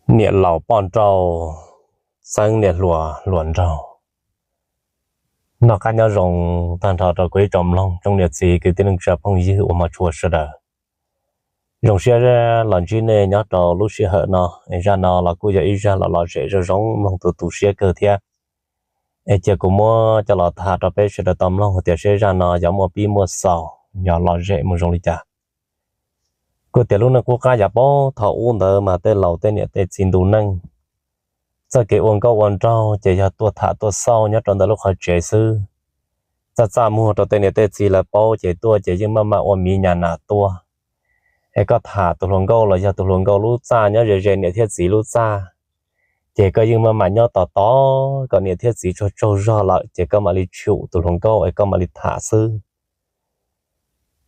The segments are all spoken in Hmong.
Niam laus poj nrauj, txeeb niam hluas hluas nraug. Noj qab nyob zoo tag nrho rau kuv ib tsoom mloog tsoom niam txiv kwv tij neej tsa phooj ywg uas hmov tshua sawv daws. Zoo siab los ntsib nej nyob rau lub sij hawm no. Zaj no los kuj yog ib zaj los lom zem zoo zoo mloog tu tu siab kawg thiab. Es cia kuv muab coj los tham rau peb sawv daws tau mloog tias seb zaj no yuav muaj pib muaj xaus, yuav lom zem mus zoo li cas. Kuj tias lub neej qub qab yav puag thaum ub ntawd mas tej laus tej niam tej txiv ntu neej, txoj kev ua nkauj ua nraug ces yog tuaj tham tuaj xauj nyob rau ntawm lub qhov tsev xwb. Txaj txaj muag rau tej niam tej txiv lawv paub ces tuaj ces yeej maj mam ua miv nyas nas tuaj. Es koj tham tus hluas nkauj los yog tus hluas nkauj lub txaj nyob ze ze niam thiab txiv lub txaj, ces koj yeej maj mam nyob tos tos kom niam thiab txiv tsaug tsaug zog lawm ces koj mam li tshum tus hluas nkauj es koj mam li tham xwb.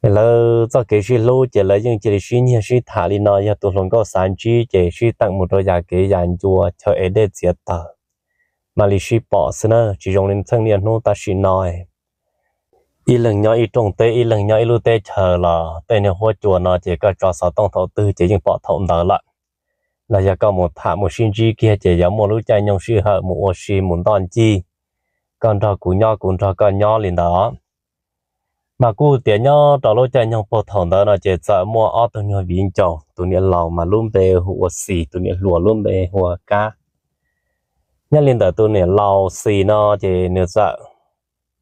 Lawv txoj kev sib hlub ces lawv yeej cia li sib nyiag sib tham li no, yog tus hluas nkauj xav ntsib ces sib teem mus rau yam kev yam ncua chaw es dej txiav taws, mam li sib pom xwb na, tsis zoo li txheej niaj hnub tam sim no. Ib leeg nyob ib rooj teb, ib leeg nyob ib lub teb chaws los tej niag huab cua no ces koj tso xov tooj thaum twg ces yeej pom thaum ntawd lawm. Los yog koj mus tham mus sib ntsib kiag ces yuav muaj lub caij nyoog sij hawm mus ua si mus ntoj ncig, koj nrog kuv nyob kuv nrog koj nyob li ntawd. Mas kuj tias nyob rau lub caij nyoog puag thaum ntawd no ces txawm muaj ob tug nyuag viv ncaus, tus niam laus mas lub npe hu ua Xis, tus niam hluas lub npe hu ua Kab. Nyob li ntawm tus niam laus Xis no ces nws txawm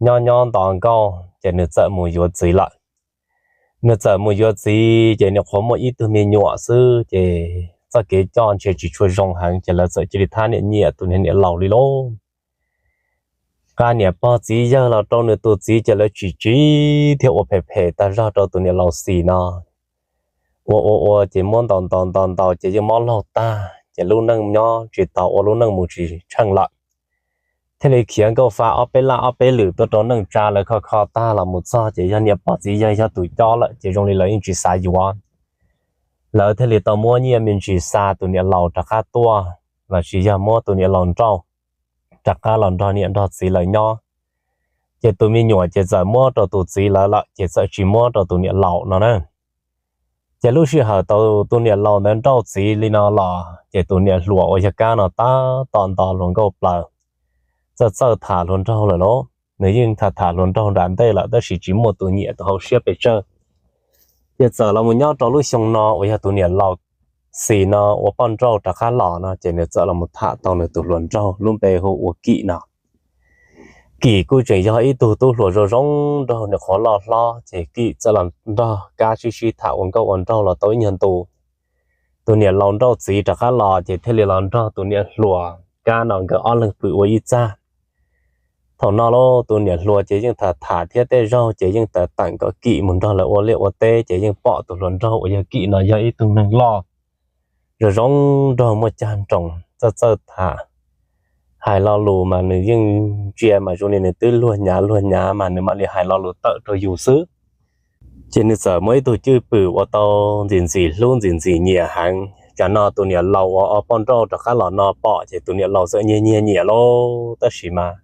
nyob nyob nto nkauj ces nws txawm mus yuav txiv lawm. Nws txawm mus yuav txiv ces nws nyuam qhuav muaj ib tug me nyuam xwb ces txoj kev coj ntshe tsis tshua zoo heev ces lawv txawm cia li thab niam nyiam tus niam laus li lauj. Qab niam pog txiv yawg los rau nws tus txiv ces lawv tsis tsim thiab ua phem phem tag zog rau tus niam laus Xis no. Ua ua ua ces muab ntaus ntaus ntaus ntaus ces yeej mob laug tag ces lub neej nyob tsis tau ua lub neej mus tsis tsheej lawm. Thiaj li khiav nkauj fa ob peb laj ob peb lwm tuaj rau neej tsa lawv kho kho tag los mus txog ces yog niam pog txiv yawg yog tus cob lawm ces zoo li lawv yeej tsis xav yuav. Lawv thiaj li tau muab nyiaj me ntsis xa tus niam laus rov qab tuaj, los sis yog muab tus niam laus nrauj rov qab los nrog niam nrog txiv lawv nyob. Ces tus me nyuam ces txawm muab rau tus txiv lawv lawm ces txawm tsis muab rau tus niam laus no na. Ces lub sij hawm tau tus niam laus ntawd nrauj txiv li no los ces tus niam hluas uas yog Kab no tab tom nto hluas nkauj plaws, txawj txawj tham hluas nraug lawm lauj. Nws yeej tham tham hluas nraug nram ntej lawm tab sis tsis muaj tus nyiam tus haum siab pes tsawg. Ces txawm los mus nyob rau lub xyoo no uas yog tus niam laus Xis no ua poj nrauj rov qab los no ces nws txawm los mus tham tau nws tus hluas nraug lub npe hu ua Kim no. Kim kuj tseem yog ib tug tub hluas zoo zoo nraug, nws qhuav loj hlob ces Kim txawm los nrog Kab sib sib tham ua nkauj ua nraug los tau ib nyuag ntu. Tus niam laus nrauj txiv rov qab los ces thiaj li los nrog tus niam hluas Kab no nkawd ob leeg pw ua ib txaj. Thaum no lauj tus niam hluas ces yeej tham tham thiab tej zaug ces yeej tawm teem kom Kim mus nrog lawv ua liaj ua teb ces yeej pom tus hluas nraug uas yog Kim no yog ib tug neeg loj zoo zoo nraug muaj cag nroos txawj txawj tham. Hais lo lus mas nws yeej ntsia mas zoo li nws twb luag nyav luag nyav mas nws mam li hais lo lus tawm rau yus xwb. Ces nws txawm muaj ib tug cwj pwm ua tau ntxim ntxim hlub ntxim ntxim nyiam heev. Tsam no tus niam laus uas ua poj nrauj rov qab los no pom ces tus niam laus txawm nyiag nyiag nyiam lauj. Tab sis mas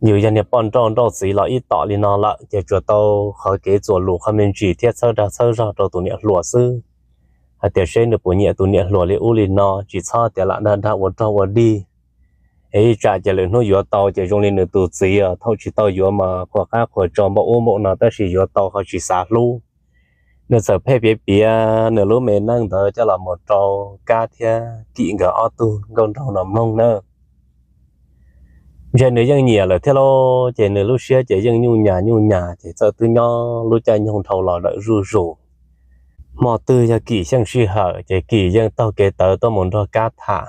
yus yog niag poj nrauj nrauj txiv los ib tom li no lawm ces tsuas tau qhov kev txuas lus qhov me ntsis thiab txhawb dag txhawb zog rau tus niam hluas xwb, hais tias seb nws puas nyiam tus niam hluas li ub li no, tsis txhob tias lam dag dag ua rog ua dig. Es ib tsam ces lwm hnub yuav tau ces zoo li nws tus txiv thaum tsis tau yuav mas qhuas qab qhuas tso npaum ub npaum no tab sis yuav tau ho tsis xav hlub. Nws txawm pheej piav piav nws lub me neej ntawd coj los mus rau Kab thiab Kim nkawd ob tug nkauj nraug no mloog na. Ntshe nws yeej nyiam lawm thiab lauj, ces nws lub siab ces yeej nyuj nyas nyuj nyas ces txawm twb nyob lub caij nyoog dhau los lawm zuj zus. Hmo twg yog Kim xyeej sij hawm ces Kim yeej taug kev tawv tuaj mus nrog Kab tham.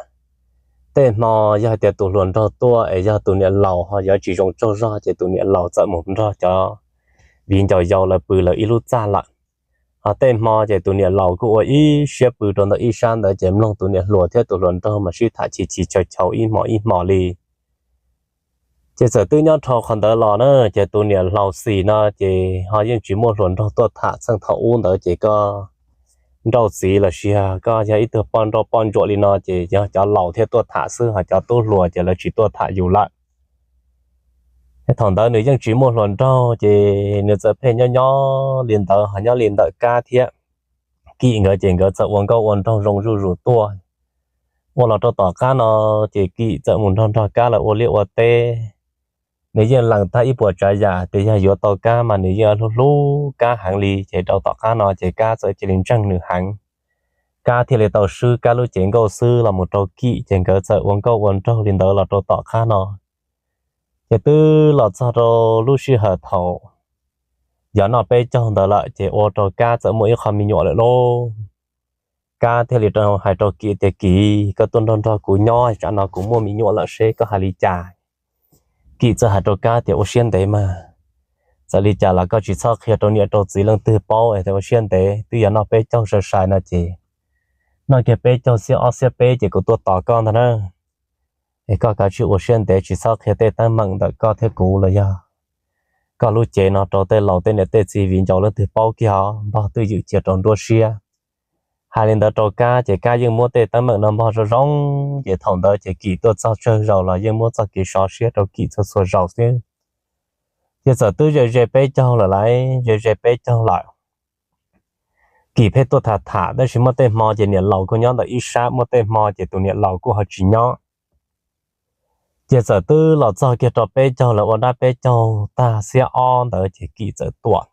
Tej hmo yog hais tias tus hluas nraug tuaj es yog tus niam laus ho yuav tsis zoo tsaug zog ces tus niam laus txawm mus nrog cov viv ncaus yau lawv pw lawv ib lub txaj lawm. Ho tej hmo ces tus niam laus kuj ua ib siab pw rau ntawm ib sab ntawd ces mloog tus niam hluas thiab tus hluas nraug mas sib tham chis chis chaw chaw ib hmos ib hmos li. Ces txawm twb nyob dhau qhov ntawd los na, ces tus niam laus Xis no ces ho yeej tsis muaj hluas nraug tuaj tham txheej thaum ub ntawd ces koj nrauj txiv los sis koj yog ib tug poj nrauj poj ntsuam li no ces yog cov laus thiaj tuaj tham xwb, ho cov tub hluas ces lawv tsis tuaj tham yus lawm. Thaum ntawd nws yeej tsis muaj hluas nraug ces nws txawm pheej nyob nyob li ntawd, ho nyob li ntawm Kab thiab Kim nkawd ces nkawd txawm ua nkauj ua nraug zoo zuj zus tuaj. Ua los rau tom qab no ces Kim txawm mus nrog nrog Kab lawv ua liaj ua teb. Nws yeej lees tag ib puas tsav yam tias yog yuav tau Kab mas nws yeej hlub hlub Kab heev li. Ces rau tom qab no ces Kab txawm cia li ntseeg nws heev. Kab thiaj li tau swb Kab lub cev nkauj xwb los mus rau Kim, ces nkawd txawm ua nkauj ua nraug li ntawd los rau tom qab no. Ces twb los txog rau lub sij hawm thaum yog noj peb caug ntawd lawm ces ua rau Kab txawm muaj ib qho me nyuam lawm lauj. Kab thiaj li hais rau Kim tias, Kim, koj tuaj nrog nrog kuv nyob, tsam no kuv muaj me nyuam lawm seb koj hais li cas? Kim txawm hais rau Kab tias, Ua siab ntev mas, txawm li cas los koj tsis txhob qhia rau niam rau txiv leej twg paub es ua siab ntev, twb yog noj peb caug sai sai no ces noj kiag peb caug xiab ob xiab peb ces kuv tuaj tos koj ntag na. Es koj kav tsij ua siab ntev tsis txhob qhia tej teeb meem ntawm koj thiab kuv los yog koj lub cev no rau tej laus tej niam tej txiv viv ncaus leej twg paub kiag os, npog twj ywm cia rau nruab siab. Hais li ntawd rau Kab ces Kab yeej muab tej teeb meem no npog zoo zoo, ces thaum ntawd ces Kim tuaj txog tsawg zaus los yeej muab txoj kev sov siab rau Kim txhua txhua zaus xwb. Ces txawm twb ze ze peb caug lawm lauj, ze ze peb caug lawm. Kim pheej tuaj tham tham tab sis muaj tej hmo ces niam laus kuj nyob ntawm ib sab, muaj tej hmo ces tus niam laus kuj ho tsis nyob. Ces txawm twb los txog kiag rau peb caug lawm, ua dab peb caug tag xiab ob ntawd ces Kim txawm tuaj.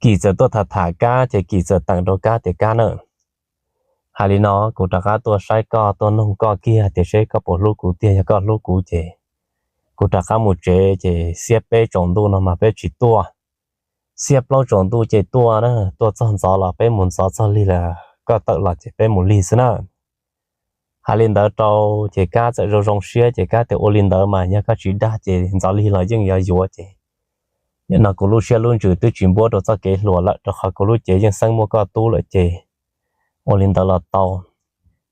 Kim txawm tuaj tham tham Kab ces Kim txawm teem rau Kab tias, Kab na, hais li no, kuv rov qab tuaj saib koj, tuaj nug koj kiag tias seb koj puas hlub kuv tiag, yog koj hlub kuv ces kuv rov qab mus tsev, ces xiab peb tsaus ntuj no mas peb tsis tuaj. Xiab plaub tsaus ntuj ces tuaj na, tuaj txog ntxov los peb mus ntxov, txog lig los koj tawm los ces peb mus lig xwb na. Hais li ntawd rau ces Kab txawm zoo zoo siab ces Kab tias, Ua li ntawd mas yog koj tsis dag ces ntxov lig los yeej yuav yuav ces. Nim no kuv lub siab lub ntsws twb tsis npuab rau txoj kev hluas lawm, rau qhov kuv lub cev yeej xeeb muaj koj tub lawm ces ua li ntawd los tau.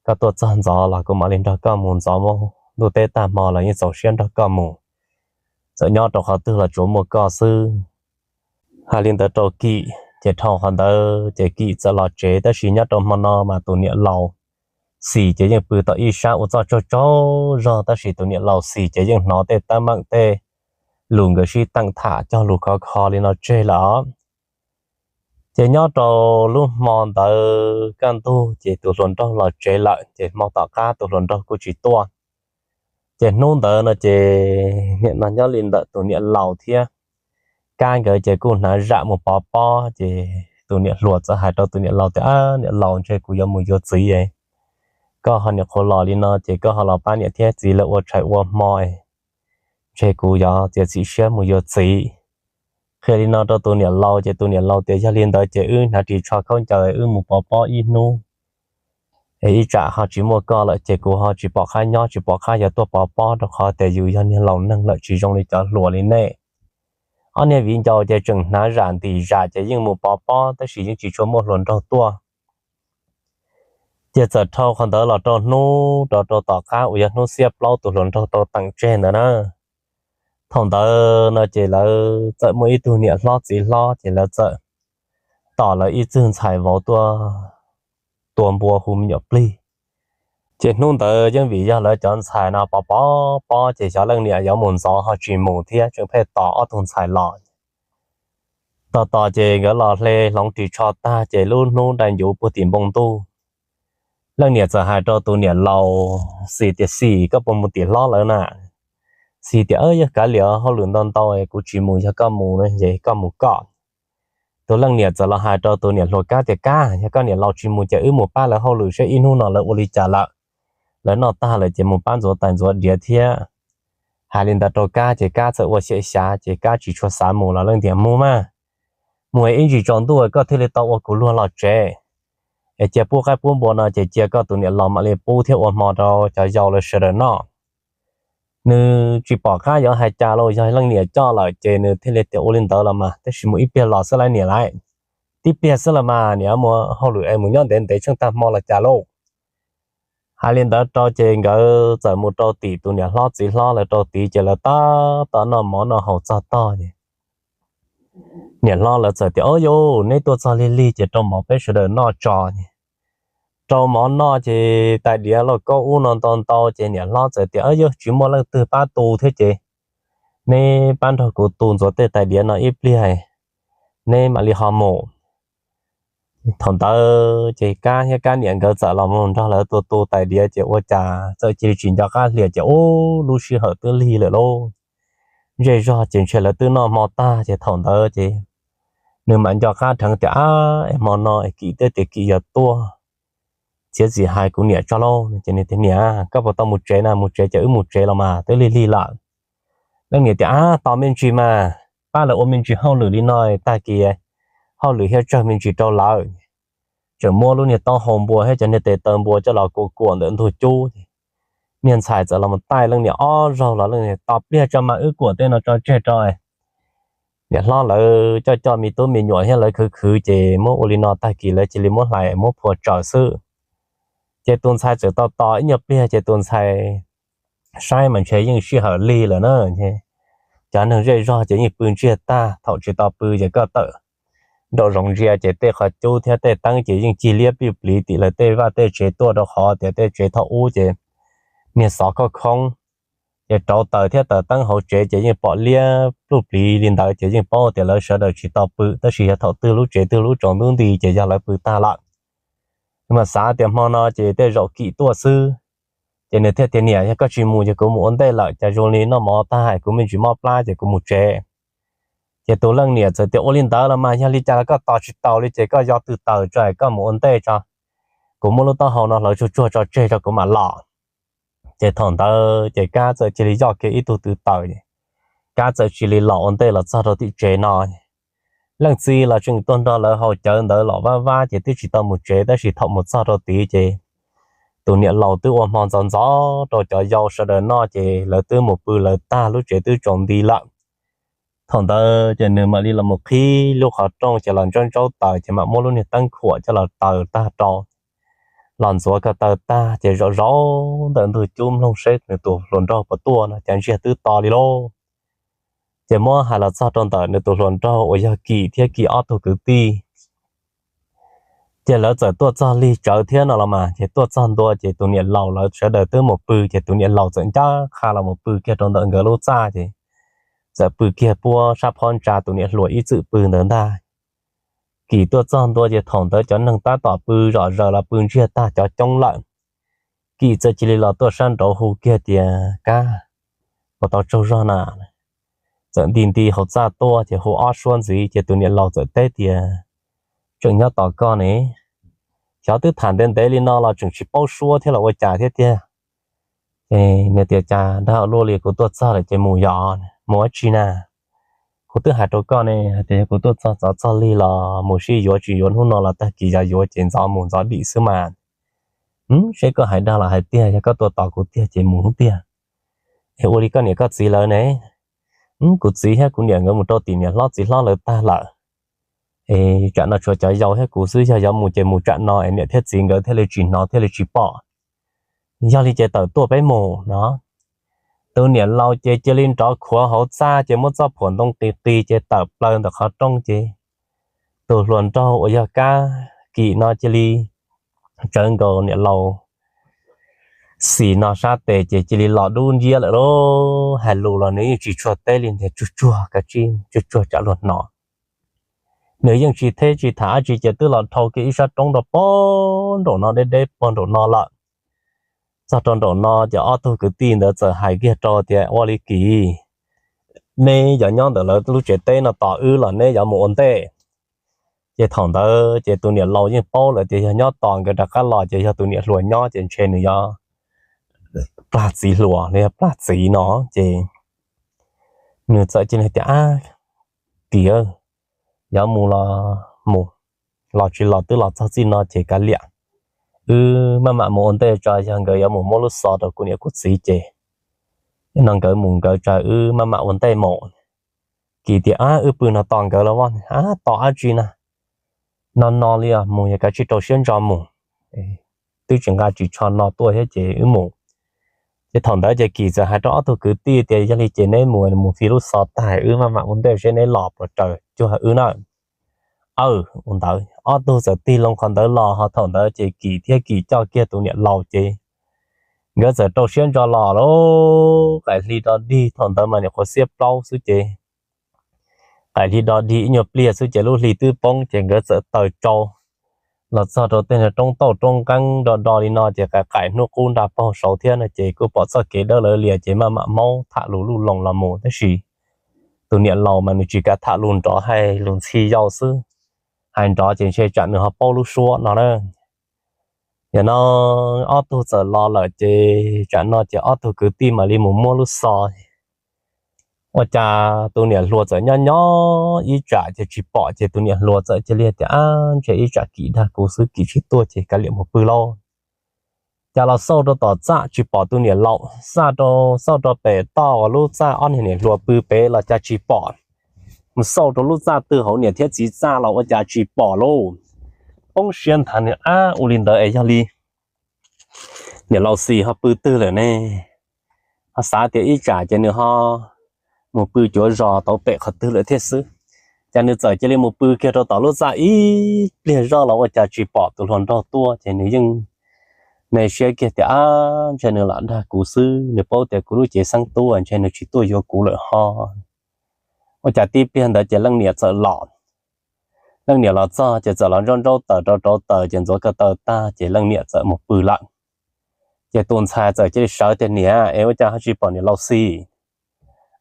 Koj tuaj txog ntxov los kuv mam li nrog koj mus ntxov, mus ntuj teb tag hmo los yeej txaus siab nrog koj mus. Txawm nyob rau qhov twg los tsuas muaj koj xwb. Hais li ntawd rau Kim ces dhau qhov ntawd ces Kim txawm los tsev, tab sis nyob rau hmo no mas tus niam laus Xis ces yeej pw tom ib sab ua txoj tsaug tsaug zog, tab sis tus niam laus Xis ces yeej hnov tej teeb meem tej lus nkawd sib teem tham cog lus khov kho li no tseg lawm os. Ces nyob rau lub hmo ntawd kaj ntug ces tus hluas nraug los tsev lawm, ces hmo tom qab tus hluas nraug kuj tsis tuaj. Ces hnub ntawd no ces nim no nyob li ntawm tus niam laus thiab Kab nkawd ces kuj hnav zam mus pov pob, ces tus niam hluas txawm hais rau tus niam laus tias, Niam laus, ntshe kuv yuav mus yuav txiv, koj ho nyuam qhuav los li no ces koj ho los pab niam thiab txiv lawv ua tshais ua hmo, ntshe kuv yuav txiav txim siab mus yuav txiv. Qhia li no rau tus niam laus ces tus niam laus tias, Yog li ntawd ces wb hnav ris tsho khaub ncaws wb mus pov pob ib hnub, es ib tsam ho tsis muaj koj lawm ces kuv ho tsis pom qab nyob tsis pom qab yuav tuaj pov pob, rau qhov tias yus yog niag laus neeg lawm tsis zoo li cov hluas li nej. Ob niag viv ncaus ces tseem hnav zam ntim zam ces yeej mus pov pob, tab sis yeej tsis tshua muaj hluas nraug tuaj. Ces txawm dhau qhov ntawd los rau hnub rau rau tom qab uas yog hnub xiab plaub tus hluas nraug tau teem tseg ntawd na. Thaum ntawd no ces lawv txawm muaj ib tug niam hlob txiv hlob ces lawv txawm tom lawv ib txwg ntxhais vauv tuaj tua npua hu me nyuam plig. Ces hnub ntawd yeej vim yog lawv cov ntxhais no pov pov pob ces xyov leej niam yuav mus ntxov ho tsis mus thiab, tseem pheej tos ob tug ntxhais los. Tos tos ces nkawd los hle hloov ris tsho tag ces lub hnub dai ncuv puag tim npoo ntuj, leej niam txawm hais rau tus niam laus Xis tias, Xis, koj puas mus tim hlob lawv na? Xis tias, Yog kav liam, hauj lwm ntau ntau kuv tsis mus, yog koj mus no ces koj mus koj. Tus leej niam txawm los hais rau tus niam hluas Kab tias, Kab, yog koj niam laus tsis mus ces wb mus pab lawv hauj lwm seb ib hnub no lawv ua li cas lawm. Lawv noj tag lawm ces mus pab ntxuav tais ntxuav diav thiab. Hais li ntawd rau Kab ces Kab txawm ua xyem xyav ces Kab tsis tshua xav mus los leej niam, Mus mas, mus ib ntsis tsaus ntuj koj thiaj li tau ua kuv luag los tsev. Es cia pub qaib pub npua no ces cia koj tus niam laus mam li pub thiab ua hmo rau cov yau lawv sawv daws noj. Nws tsis pom qab yuav hais cas lauj, yog leej niam coj lawm ces nws thiaj li tias, Ua li ntawd los mas, tab sis mus ib pliag los xwb lauj niam lauj. Tib pliag xwb los mas, niam mus hauj lwm es mus nyob ntev ntev tsheej tag hmo los cas lauj. Hais li ntawd rau ces nkawd txawm mus rau tim tus niam hlob txiv hlob lawv rau tid ces lawv tab tom noj mov noj haus txog tog ces niam hlob lawv txawm tias, Au yau, neb tuaj txog lig lig ces rau mov peb sawv daws noj tso. Rau mov noj ces tais diav lauj kaub ub no ntau ntau ces niam hlob txawm tias, Au yau, tsis muaj leej twg pab tu thiab ces neb pab nrog kuv tu ntxuav tej tais diav no ib pliag, neb mam li ho mus. Thaum ntawd ces Kab thiab Kab niam nkawd txawm los mus nrog lawv tua tu tais diav ces ua cas txawm cia li tsis nco qab hlias ces ub lub sij hawm twb lig lawm lauj. Zej zog ces ntshe lawv twb noj hmo tag ces thaum ntawd ces nws mam nco qab dheev tias, Ab, es hmo no es Kim twb tias Kim yuav tuaj txiav txim hais kuv niam tso lauj. Ces nws tias, Niam, koj puas tau mus tsev na? Mus tsev ces wb mus tsev los mas twb lig lig lawm. Leej niam tias, Ab, tos me ntsis mas, pab lawv ua me ntsis hauj lwm li no tag kis hauj lwm thiaj tsawg me ntsis rau lawv. Tseem muab lub niag taub hau npua thiab cov niag tes taw npua coj los kuam kuam ntawm ntug cub. Niag ntxhais txawm los mus taij leej niam ob zaug los leej niam, Tos pliag tso mas wb kuam tej no tso tseg tso. Niam hlob lawv coj coj me tub me nyuam thiab lawv khwv khwv ces muab ua li no tag kis lawv cia li muab hlais muab phua tsaws xwb. Ces tus ntxhais txawm tos tos ib nyuag pliag ces tus ntxhais saib mas ntshe yeej sij hawm lig lawm na. Cov neeg zej zog ces yeej pw ntsiag tag, thaum tsis tau pw ces koj tawm nraum zoov ntsia ces tej qhov cub thiab tej teeb ces yeej cig liab pluj pliv tim lawv tej vaj tej tsev tuaj rau qhov tias tej tsev thaum ub ces niag xov khoj khoob, ces rauv taws thiab taws teeb hauv tsev ces yeej pom liab pluj pliv li ntawd ces yeej paub tias lawv sawv daws tsis tau pw, tab sis yog thaum twg lub tsev twg lub tsaus ntuj nti ces yog lawv pw tag lawm. Mas xav tias hmo no ces tej zaum Kim tuaj xwb. Ces nws thiaj tias, Niam, yog koj tsis mus ces kuv mus ua ntej lawm, cas zoo li noj mov tag hais kuv me ntsis mob plab ces kuv mus tsev. Ces tus leej niam txawm tias, Ua li ntawd los mas yog li cas los koj tos tsis taus li ces koj yog tw taws tso es koj mus ua ntej tso, kuv muab lub taub hau no hlawv tsuag tsuag tso tseg tso kuv mam los. Ces thaum ntawd ces Kab txawm cia li yoj kiag ib tug tw taws, Kab txawm cia li los ua ntej los txog rau tim tsev no. Leej txiv los tseem tuaj nrog lawv haus cawv ntawd los vab vab ces twb tsis tau mus tsev, tab sis thaum mus txog rau tid ces tus niam laus twb ua hmo ntxov ntxov rau cov yau sawv daws noj ces lawv twb mus pw lawv tag, lub tsev twb tsaus nti lawm. Thaum ntawd ces nws mam li los mus qhib lub qhov rooj ces los ntsaub ntsaub taws ces mam muab lub niag teeb khuam coj los taws tag rau, los ntxuav ko taw tag ces zaum zaum ntawm ntug cub mloog seb nws tus hluas nraug puas tuaj no, cas ntsiag twb to li lauj. Ces muab hais los txog rau ntawm nws tus hluas nraug uas yog Kim thiab Kim ob tug kwv tij, ces lawv txawm tuaj txog lig tsawv thiab no los mas, ces tuaj txog ntua ces tus niam laus lawv sawv daws twb mus pw ces tus niam laus txawm ncaj qha los mus pw kiag rau ntawm nkawd lub txaj ces txawm pw kiag puab sab phab ntsa tus niam hluas ib txwm pw ntawd ntag. Kim tuaj txog ntua ces thaum ntawd cov neeg tab tom pw zom zaws los pw ntsiag tag cov coob lawm. Kim txawm cia li los tuaj sab nraud hu kiag tias, Kab, puas tau tsaug zog na? Txawm nti nti hauv txaj tuaj ces hu ob suab ntxiv ces tus niam laus txawm teb tias, Tseem nyob tos koj ne. Xyov twb tham ntev ntev li no los tseem tsis paub suab thiab los ua cas thiab tiag. Ces nws tias, Cas dag luaj li, kuv tuaj txog lawm ces mus yom. Mus ua tsi na? Kuv twb hais rau koj ne hais tias yog kuv tuaj txog txov txog lig los mus sib yuav, tsis yuav hnub no los tag kis yog yuav ces ntxov mus ntxov dim xwb mas. Seb koj hais dag los hais tiag, yog koj tuaj tos kuv tiag ces mus tiag. Es ua li koj niam koj txiv lawv ne? Kuv txiv thiab kuv niam nkawd mus rau tim niam hlob txiv hlob lawv tag lawm. Es tsam no tshuav cov yau thiab kuv xwb, yog yuav mus ces mus tsam no es niam thiab txiv nkawd thiaj li tsis hnov thiaj li tsis pom. Yog li ces tawm tuaj peb mus no. Tus niam laus ces cia li nrov khuav hauv txaj ces muab txoj phuam ntoo qis qis ces tawm plaws ntawm qhov rooj ces tus hluas nraug uas yog Kab Kim no cia li tsawv nkaus niam laus xim no sab tes ces cia li los dub nciab lawm lauj. Hais lus los nws yeej tsis tshua teb li, nws tsuag tsuag kav tsij tsuag tsuag tsam luag hnov. Nws yeej tsis theb tsis tham dab tsi ces twb los dhau kiag ib sab roob rau puag nraum no, deb deb puag nraum no lawm. Txog rau nraum no ces ob tug kwv tij ntawd txawm hais kiag rau tias, Ua li Kim, neb yuav nyob ntawm lawv lub tsev teb no tos wb los neb yuav mus ua ntej? Ces thaum ntawd ces tus niam laus yeej paub lawm tias yog nyob tos nkawd rov qab los ces yog tus niam hluas nyob ces ntshe nws yuav plag txiv hluas los yog plag txiv no. Ces nws txawm cia li tias, Ab, Kim, yuav mus los mus, los tsis los twb los txog txij no ces kav liam, wb maj mam mus ua ntej tso, yog nkawd yuav mus muab lub xov rau kuv niam kuv txiv ces no nkawd mus nkawd tso, wb maj mam ua ntej mus. Kim tias, Ab, wb pw no tos nkawd los as, tos dab tsi na? No no li os, mus yog kav tsij rau siab ntso mus, twb tsis nqa ris tsho no tuaj thiab ces wb mus. Ces thaum ntawd ces Kim txawm hais rau ob tug kwv tij tias, Yog li ces neb mus, mus fi lub xov tag wb maj mam ua ntej seb neb los puas raws cuag wb na. Aw, ua ntawd ob tug txawm tig loo qhov ntawd los, ho thaum ntawd ces Kim thiab Kim coj kiag tus niam laus ces nkawd txawm rau siab ntso los lauj. Qaim hli do dig, thaum ntawd mas nyuam qhuav xiab plaub xwb ces qaim hli do dig ib nyuag pliag xwb ces lub hli twb poob ces nkawd txawm taws tsau los txog rau tej roob tauj roob nqeeb do do li no ces qaim qaim hnub qub nra paug saud thiab no ces kuj pom txoj kev dawb lawv lias ces maj mam maub tham lus luj loos los mus tab sis tus niam laus mas nws tsis kav tham lus nrov hais lus ntxhi yau xwb, hais nrov ces ntshe tsam nws ho paub lub suab no na. Yog no ob tug txawm los lawm ces tsam no ces ob tug kwv tij mam li mus muab lub xov. Ua cas tus niam hluas txawm nyob nyob ib tsam ces tsis pom ces tus niam hluas txawm cia li tias, Ab, ntshe ib tsam Kim dag kuv xwb, Kim tsis tuaj ces kav liam mus pw lauj. Cas los xauj rau tom txaj tsis pom tus niam laus, xauj rau pem toj uas lub txaj ob niag niam hluas pw pem los cas tsis pom. Mus xauj rau lub txaj twg hauv niam thiab txiv txaj los ua cas tsis pom lauj. Poob siab nthav nws, Ab, ua li ntawd es yog li niam laus Xis ho pw twg lawm ne? Ho xav tias ib tsam ces nws ho mus pw cuav zos tau pem qhov twg lawm thiab xwb. Ces nws txawm cia li mus pw kiag rau tom lub txaj ib pliag zoj los ua cas tsis pom tus hluas nraug tuaj ces nws yeej me siab kiag tias, Ab, ntshe nws lam dag kuv xwb, nws paub tias kuv lub cev xeeb tub ntshe nws tsis tuaj yuav kuv lawm ho. Ua cas tib pliag ntawd ces leej niam txawm los. Leej niam los txog ces txawm los nraub nraub taws rau rauv taws ces ntxuav ko taw tag ces leej niam txawm mus pw lawm. Ces tus ntxhais txawm cia li sawv tias, Niam, es ua cas ho tsis pom niam laus Xis?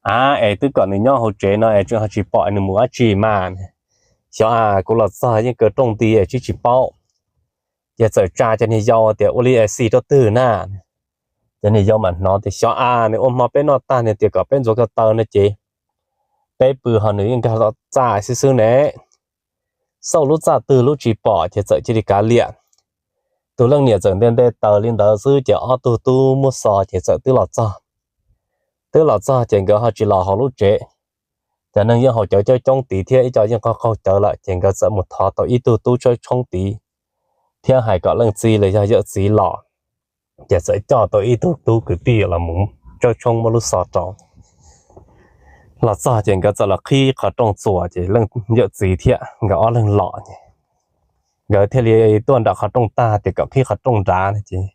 Av, es twb kom nws nyob hauv tsev no es tseem ho tsis pom, nws mus dab tsi mas? Xyov a, kuv los txog yeej kaw rooj nti es tsis tsis paub. Ces txawm tsa cov niag yau tias, Ua li es Xis rau twg na? Cov niag yau mam hnov tias, Xyov a, nws ua hmo peb noj tag nws tias kom peb ntxuav ko taw no ces peb pw ho nws yeej nkag los txaj xwb xwb ne. Xauj lub txaj twg lub tsis pom ces txawm cia li kav liam. Tus leej niam txawm nte nte taws li ntawd xwb ces ob tug tub muab xov ces txawm twb los txog. Twb los txog ces nkawd ho tsis los hauv lub tsev. Cov neeg yeej haus cawv coob coob tid thiab ib co yeej qaug qaug cawv lawm ces nkawd txawm mus thov tau ib tug tub tshawb tshoob tid thiab hais kom leej txiv los yog yawm txiv los. Ces txawm coj tau ib tug tub kwv tij los mus tshawb tshoob muab lub xov rau. Los txog ces nkawd txawm los qhib qhov rooj txuas ces leej yawm txiv thiab nkawd ob leeg los. Nkawd thiaj li tuaj nram qhov rooj tag tias kom qhib qhov rooj nrad no ces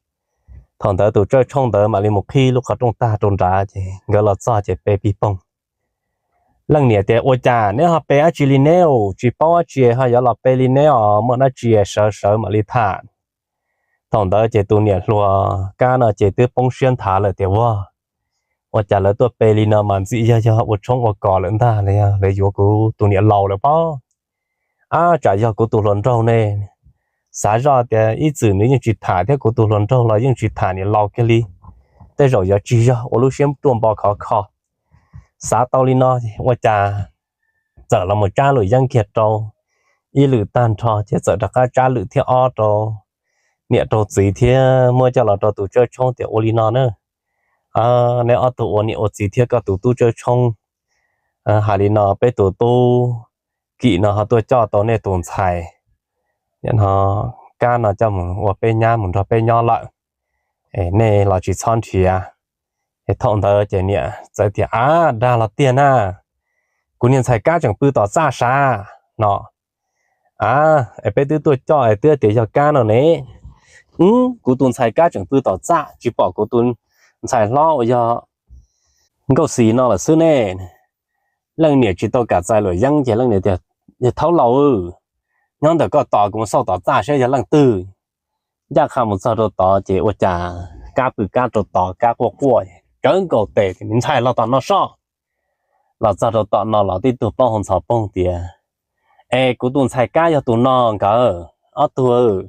thaum ntawd tus tshawb tshoob ntawd mam li mus qhib lub qhov rooj tag rau nrad ces nkawd los txog ces pe pig poog. Leej niam tias, Ua cas neb ho pe dab tsi li neb? Tsis paub dab tsi ho yuav los pe li neb os, muaj dab tsi sawv sawv mam li tham. Thaum ntawd ces tus niam hluas Kab no ces twb poob siab nthav lawm tias, Ua, ua cas lawv tuaj pe li no mas ntxim yog yog ua tshoob ua kos lawm ntag los yog lawv yuav kuv tus niam laus lawm pob. Ab, tsam yog kuv tus hluas nraug ne. Xav zoj tias ib txwm nws yeej tsis tham thiab kuv tus hluas nraug los yeej tsis tham niam laus kiag li. Tej zaum yuav tsis yog, ua lub siab ruaj npo khov kho. Xav tau li no ua cas txawm los mus tsab lwm yeeb kiag rau ib lwm tag nrho ces txawm rov qab tsab lwm thiab ob rau niam rau txiv thiab muab coj los rau tus tshawb tshoob tias, Ua li no na, neb ob tug ua niam ua txiv thiab koj tus tub tshawb tshoob, hais li no peb tus tub Kim no ho tuaj coj tau nej tus ntxhais Kab no coj mus ua peb nyab mus nrog peb nyob lawm, nej los tsis txhob nrhiav. Ces thaum ntawd ces niam txawm tias, Ab, dag los tiag na, kuv niag ntxhais Kab tseem pw tom txaj sav no. Ab, es peb twb tuaj coj es twb tias yog Kab no ne. Kuv tus ntxhais Kab tseem pw tom txaj tsis pom kuv tus ntxhais hlob uas yog Nkauj Xis no lawm xwb ne. Leej niam tsis tau kam txais luam yeeb ces leej niam tias, Yog thaub laus, nyob ntawm koj tos kuv mus xauj tom txaj saib yog leej twg. Ncaj qha mus txog rau tod ces ua cas Kab pw Kab rau tod, Kab quaj quaj, tsawv nkaus tes, Me ntxhais, los tom no soj. Los txog rau tom no los tib tug plaub hau ntxhov poog tias, Es kuv tus ntxhais Kab yog tus no nkawd ob tug,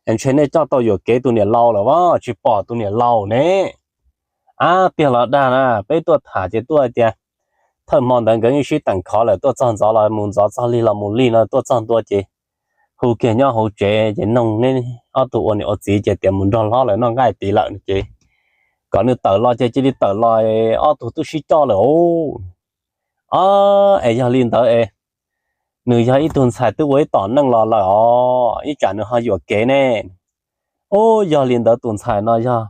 es ntshe nej coj tau yuam kev tus niam laus lawm as, tsis pom tus niam laus ne. Ab, tiag los dag na, peb tuaj tham ces tuaj tias thawj hmo ntawd nkawd yeej sib teem khov lawm, tuaj txog ntxov los mus ntxov, txog lig los mus lig no, tuaj txog ntua ces hu kiag nyob hauv tsev ces noog neb ob tug ua niam ua txiv ces tias mus nrog hlob lawv noj nqaij tid lawm no ces kom nws tawm los ces cia li tawm los, ob tug twb sib coj lawm os. Ob, es yog li ntawd es nws yog ib tug ntxhais twb ua ib tom neej los lawm os, ib tsam nws ho yuam kev ne. Ub, yog li ntawd tus ntxhais no yog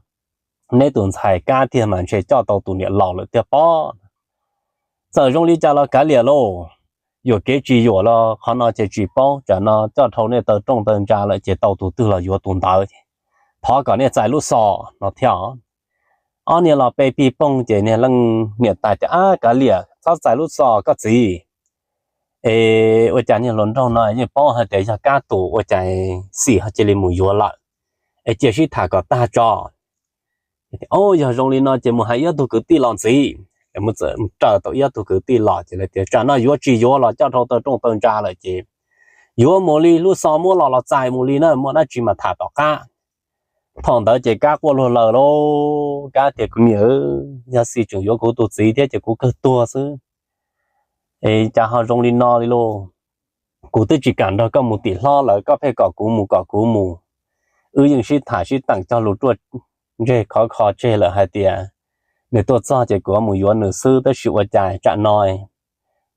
neb tus ntxhais Kab tiag mas ntshe coj tau tus niam laus lawm tiag pob. Txawm zoo li cas los kav liam lauj, yuam kev tsis yuam los qhov no ces tsis paub, tsam no coj dhau nej taw rooj taw ntsa lawm ces tau tus twg los yuav tus ntawd. Thov kom nej txais lub xov no thiab. Ob niag los pe pig poog ces niag leej niam tais tias, Ab, kav liam, txhob txais lub xov koj txiv. Es ua cas niag hluas nraug no yeej paub hais tias yog Kab tus, ua cas Xim ho cia li mus yuav lawm? Es cia sib tham kom tag tso. Yog zoo li no ces mus hais ib ob tug kwv tij los ntxiv. Mus raws tau ib ob tug kwv tij los ces lawv tias tsam no yuav tsis yuav los coj rau taw rooj taw ntsa lawm ces yuav mus li, lub xov muab los los txais mus li na, muaj dab tsi mas tham tom qab. Thaum ntawd ces Kab quaj luag laws lauj, Kab tias kuv niam, yog Xim tseem yuav kuv tus txiv thiab ces kuv kawg tuag xwb. Es cas ho zoo li no li lauj? Kuv twb tsis kam nrog koj mus tim hlob lawm, koj pheej kom kuv mus kom kuv mus. Wb yeej sib tham sib teem cog lus ruaj ntseg khov kho tseg lawm hais tias nws tuaj txog ces kuv mus yuav nws xwb, tab sis ua cas tsam no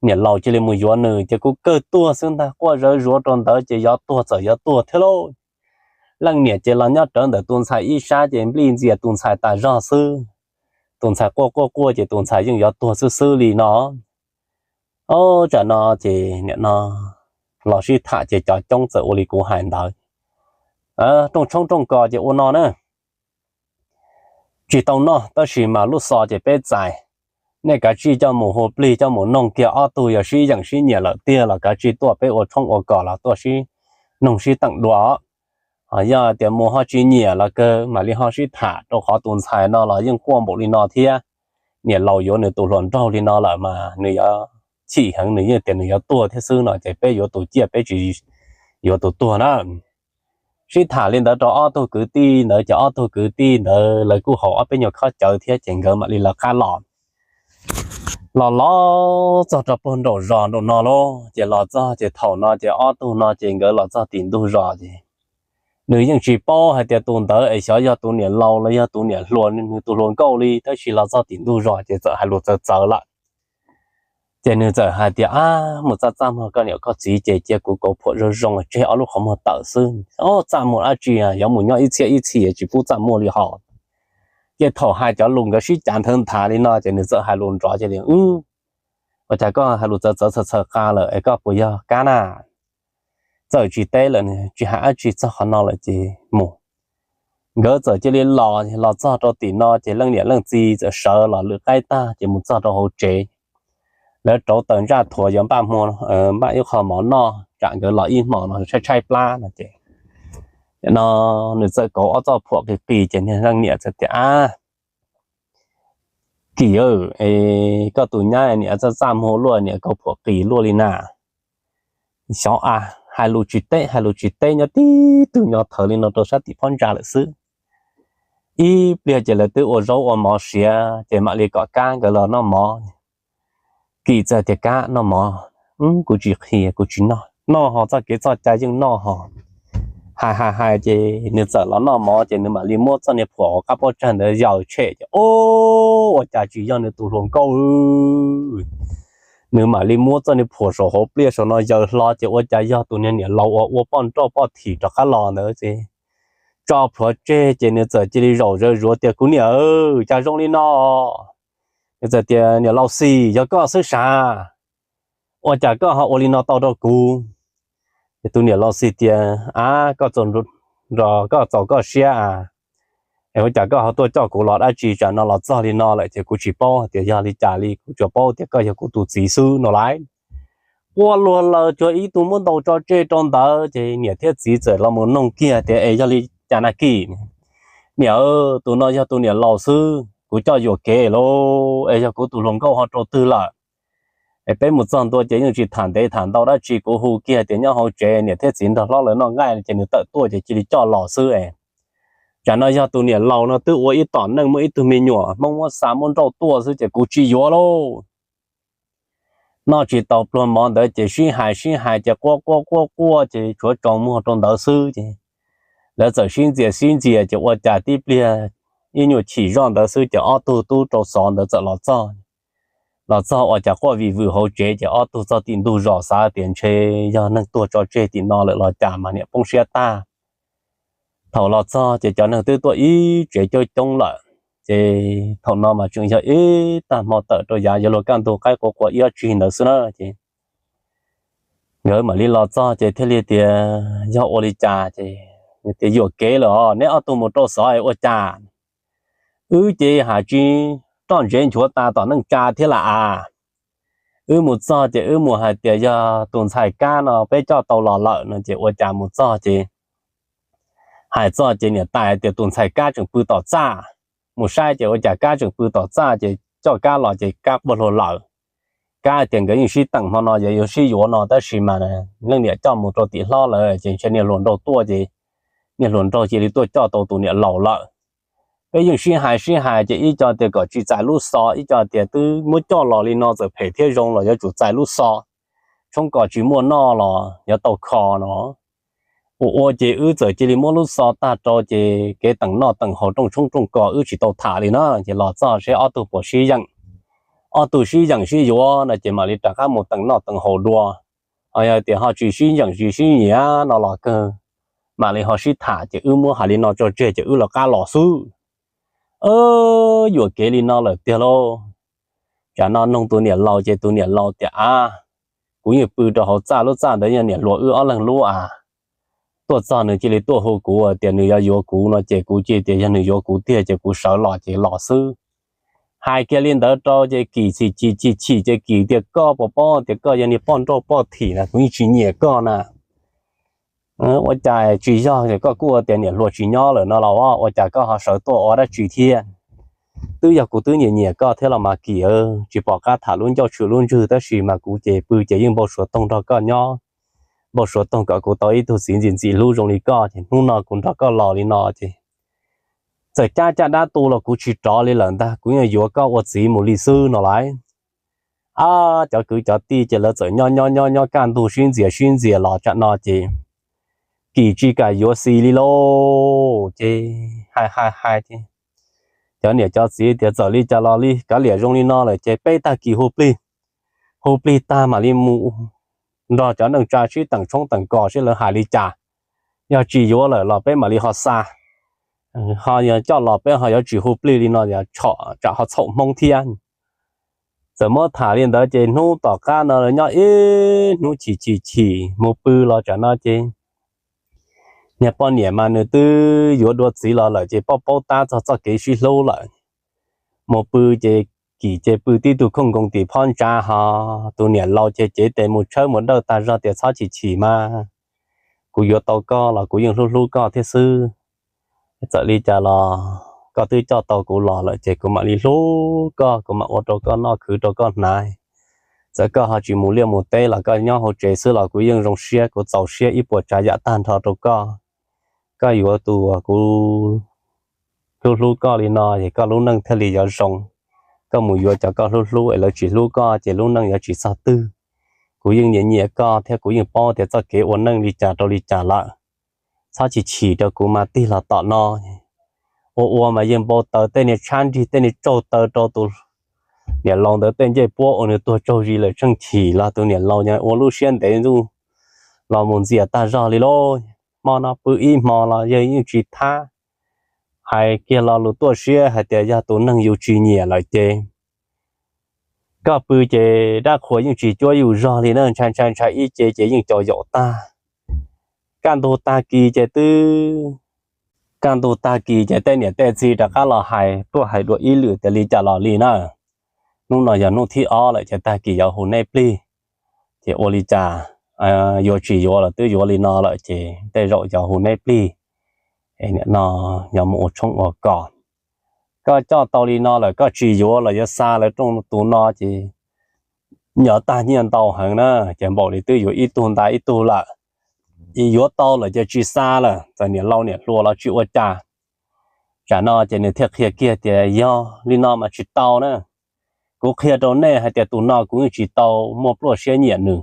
niam laus cia li mus yuav nws ces kuv kawg tuag xwb ntag. Quaj zawv zuav rau ntawd ces yuav tuag txawm yuav tuag thiab lauj. Leej niam ces los nyob rawv ntawm tus ntxhais ib sab ces nplij ntxias tus ntxhais tas zog xwb. Tus ntxhais quaj quaj quaj ces tus ntxhais yeej yuav tuag xwb xwb li no. Ob, tsam no ces nim no los sib tham ces cov coob txawm ua li kuv hais ntawd. Rooj tshoob rooj kos ces ua no na, tsis tau noj tab sis mas lub xov ces peb txais. Nej kav tsij coj mus hu plig coj mus noog kiag ob tug, yog sib yeem sib nyiam lawm tiag los kav tsij tuaj peb ua tshoob ua kos los tuaj sib noog sib teem dua. Ho yog tias mus ho tsis nyiam los kawg mam li ho sib tham, rau qhov tus ntxhais no los yeej quaj npaum li no thiab. Niam laus yuav nws tus hluas nraug li no lawm mas nws yuav chim heev, nws yeej tias nws yuav tuag thiab xwb no ces peb yuav tus ciaj peb tsis yuav tus tuag na. Sib tham li ntawd rau ob tug kwv tij ntawd ces ob tug kwv tij ntawd lawv kuj haus ob peb nyuag khob cawv thiab ces nkawd mam li lawv qab los. Los los txog rau puag nraum zos nraum no lauj, ces los txog ces thaum no ces ob tug no ces nkawd los txog tim ntug zos ces nws yeej tsis paub hais tias tus ntawd es xyov yog tus niam laus los yog tus niam hluas, nws tus hluas nkauj li, tab sis los txog tim ntug zos ces txawm hais lus txawv txawv lawm. Ces nws txawm hais tias, ab, mus txaj txaj muag koj niam koj txiv ces cia kuv kauv phuam zoo zoo tseg ob lub qhov muag tawm xwb. Ob, txaj muag dab tsi, yuav mus nyob ib txhiab ib txhis tsis pub txaj muag li hos. Ces thaum hais cov lus nkawd sib cav nthawv nthav li no ces nws txawm hais lus nrov cia li, ua cas koj hais lus txawv txawv txhawv txhawv qa lawm es koj puas yog Kab na? Txawm tsis teb lawm, tsis hais dab tsi txog qhov no lawm ces mus. Nkawd txawm cia li los, los txog rau tim no ces leej niam leej txiv txawm sawv los lwm qaib tag ces mus txog rau hauv tsev. Lawv rauv taws ntsaj thuav yuav npaj hmo, npaj ib qho mov noj tsam nkawd los ib hmos no tshaib tshaib plab no ces no nws txawm kauv ob txoj phuam qis qis ces niag leej niam txawm tias, ab, Kim, koj tus nyab niam txaj txaj muag luaj, niam kauv phuam qis luaj li na. Xyov a, hais lus tsis teb hais lus tsis teb nyob tib tug nyo thawv li no rau sab tim phab ntsa lawm xwb. Ib pliag ces lawv twb ua zaub ua mov siav ces mam li kom Kab nkawd los noj mov. Kim txawm tias, Kab, noj mov. Kuv tsis qhia, kuv tsis noj. Noj ho, txoj kev txoj cai yeej noj ho. Hais hais hais ces nws txawm los noj mov ces nws mam li muab txoj niag phuam hauv qab pob tsag ntawd yaws tshem ces, ua cas tsis yog nws tus hluas nkauj. Nws mam li muab txoj niag phuam saum hauv pliaj saum no yaws hlo ces ua cas yog tus niag niam laus uas ua poj nrauj poj thim rov qab los ntawd ces tso plhuav tseg ces nws txawm cia li zaum zawv zuav tias, Kuv niam, cas zoo li no? Nws txawm tias, Niam laus Xis, yog koj xwb sav. Ua cas koj ho ua li no tau rau kuv? Ces tus niam laus Xis tias, Ab, koj txaus, koj txaus koj siab a. Es ua cas koj ho tuaj coj kuv los dab tsi? Tsam no los txog li no lawm ces kuv tsis paub tias yog li cas li, kuv tsuas paub tias koj yog kuv tus txiv xwb no lauj. Quaj luag laws cuag ib tug muab ntaus tso tseg rau ntawd ces niam thiab txiv txawm los mus noog kiag tias, Es yog li cas na Kim? Niam, tus no yog tus niam laus xwb, kuv coj yuam kev lauj, es yog kuv tus hluas nkauj ho rau twg lawm? Es peb mus txog ntua ces yeej tsis tham ntev tham ntau dab tsi, kuv hu kiag tias nyob hauv tsev niam thiab txiv nrog hlob lawv noj nqaij ces nws tawm tuaj ces cia li coj los xwb es. Tsam no yog tus niam laus no twb ua ib tom neej muaj ib tug me nyuam Hmoob muab xa muab nrauj tuaj xwb ces kuv tsis yuav lauj. Noj tsis tau pluag mov ntawd ces sib hais sib hais ces quaj quaj quaj quaj ces tshuav tsaus muag rau ntawd xwb ces lawv txawm sib ntxias sib ntxias ces ua cas tib pliag ib nyuag chim zoj ntawd xwb ces ob tug tub rau xov ntawd txawm los txog. Los txog ua cas quaj vim vwm hauv tsev ces ob tug txog tim ntug zos xav tias ntshe yog neeg tuag tso tseg tim no lawm los cas mas niam poob siab tag. Thaum los txog ces cov neeg twb tuaj ib tsev coob coob lawm, ces thaum no mas tseem yog ib tag hmo tawm rau yav yuav luag kaj ntug qaib qua qua ib ob tsig ntawd xwb na ces nkawd mam li los txog ces thiaj li tias, Yog ua li cas? Ces tias, Yuam kev lawm os, neb ob tug mus rau xov ua cas? Wb ces hais tsis roj ntsev nchuav tas tom neej tsa thiab lam as. Wb mus txog ces wb mus hais tias yog tus ntxhais Kab no peb coj tau los lawm no ces ua cas mus txog ces hais txog ces niam tais tias tus ntxhais Kab tseem pw tom txaj. Mus saib ces ua cas Kab tseem pw tom txaj ces coj Kab los ces Kab quaj luag lawm. Kab tias nkawd yeej sib teem hmo no yuav sib yuav no tab sis mas leej niam coj mus rau tim hlob lawm ces ntshe niag hluas nraug tuaj ces niag hluas nraug cia li tuaj coj tau tus niam laus lawm. Peb yeej sib hais sib hais ces ib co tias kom tsis txais lub xov, ib co tias twb muab coj los li no txawm phem thiab zoo los yuav tsum txais lub xov, tshoob kos tsis muaj noj los yuav tau kho no. Ua ua ces wb txawm cia li muab lub xov tag rau ces kev teem noj teem haus rooj tshoob rooj kos wb tsis tau tham li na ces los txog seb ob tug puas sib yeem. Ob tug sib yeem sib yuav no ces mam li rov qab mus teem noj teem haus dua. Ho yog tias ho tsis sib yeem tsis sib nyiam no los kawg mam li ho sib tham ces wb muab hais li no tso tseg ces wb lawv qab los xwb. Yuam kev li no lawm tiag lauj. Tsam no noog tus niam laus ces tus niam laus tias a, kuv yeej pw rau hauv txaj, lub txaj ntawd yog niam hluas wb ob leeg lub a. Tuaj txog nws cia li tuaj hu kuv tias nws yuav yuav kuv no ces kuv cia tias yog nws yuav kuv tiag ces kuv sawv los ces los xwb. Hais kiag li ntawd rau ces Kim chim chim chim chim ces Kim tias koj puas paub tias koj yog niag poj nrauj poj thim na, kuv yeej tsis nyiam koj na. Ua cas tsis yog es koj kuj ua tias niam hluas tsis nyob lawm no los ua cas koj ho sawv tuaj ua dab tsi thiab? Twb yog kuv twb nyiam nyiam koj thiab los mas Kim, tsis pom qab tham lub ncauj tshwm lub ntswg tab sis mas kuv ces pw ces yeej npau suav toog nrog koj nyob, npau suav toog kom kuv tau ib tug txiv ntxim ntxim hlub zoo li koj ces hnub no kuv nrog koj los li no ces txawm cab caj dab tu los kuv tsis rov li lawm ntag, kuv yeej yuav koj ua txiv mus li xwb no lauj. Ab, cov kwv cov tij ces lawv txawm nyob nyob nyob nyob kaj ntug sib ntxias sib ntxias los tsam no ces Kim tsis kam yuav Xis li lauj ces hais hais hais ces cov niam cov txiv tias txawm li cas los li kav liam zoo li no lawm ces peb tag kis hu plig, hu plig tag mam li mus nrog cov neej tsa sib teem tshoob teem kos seb lawv hais li cas. Yog tsis yuav lawm los peb mam li ho xa, ho yog coj los peb ho yuav tsis hu plig li no tsam ho txhaum hmoob thiab. Txawm muab tham li ntawd ces hnub tom qab no nyob ib hnub chim chim chim mus pw los tsam no ces niag poj niam mas nws twb yuav dua txiv los lawm ces paub paub tab txog txoj kev sib hlub lawm. Mus pw ces Kim ces pw tib tug khooj nkoos tim phab ntsa ho tus niam laus ces cev tes mus tshawb mus dawj tag zog tias txhob chim chim mas, kuv yuav tau koj los kuv yeej hlub hlub koj thiab xwb. Txawm li cas los koj twb coj tau kuv los lawm ces kuv mam li hlub koj, kuv mam ua rau koj noj khwv rau koj hnav. Txawm koj ho tsis mus liaj mus teb los koj nyob hauv tsev xwb los kuv yeej zoo siab, kuv txaus siab ib puas tsav yam tag nrho rau koj. Koj yuav tus uas kuv hlub hlub koj li no es koj lub neej thiaj li yuav zoo. Koj mus yuav cov koj hlub hlub es lawv tsis hlub koj ces lub neej yuav tsis txog twg. Kuv yeej nyiam nyiam koj thiab kuv yeej paub tias txoj kev ua neej li cas rau li cas lawm. Txhob chim chim rau kuv mas tig los tom no. Ua ua mas yeej npau taws tej niag tshab nrig tej niag tsaug taw rau tus niam laus ntawd tej ncej puab uas nws tuag tsaug zis lawm tsheej chim los tus niam laus ua lub siab ntev ntuj los mus ntxias tag zog li lauj. Hmo no pw ib hmo los yawg yeej tsis thab. Hais kiag lo lus tuaj siab hais tias yog tus neeg yus tsis nyiam lawm ces koj pw ces dab qhuas yeej tsis cuab yus zog li na, ntshai ntshai ntshai ib ce ces yeej cau yaum tag. Kaj ntug tag kis ces twb, kaj ntug tag kis ces tej niam tej txiv rov qab los hais tuaj hais dua ib lwm tias li cas los li na. Hnub no yog hnub thib ob lawm ces tag kis yuav hu neb plig. Ces ua li cas, yuav tsis yuav los twb yuav li no lawm ces tej zaum yuav hu neb plig. Nim no yuav mus ua tshoob ua kos. Koj coj tau li no lawm koj tsis yuav los yuav xa lawv rooj tus no ces nyiaj tag nyiaj ntau heev na, ces npaum li twb yuav ib tug nta ib tug lawm. Yuav tau lawm ces tsis xa lawm, txawm niam laus niam hluas los tsis ua cas. Tsam no ces nws thiaj qhia kiag tias yog li no mas tsis tau na. Kuv qhia rau nej hais tias tus no kuv yeej tsis tau muaj pluaj siab nyiam nws.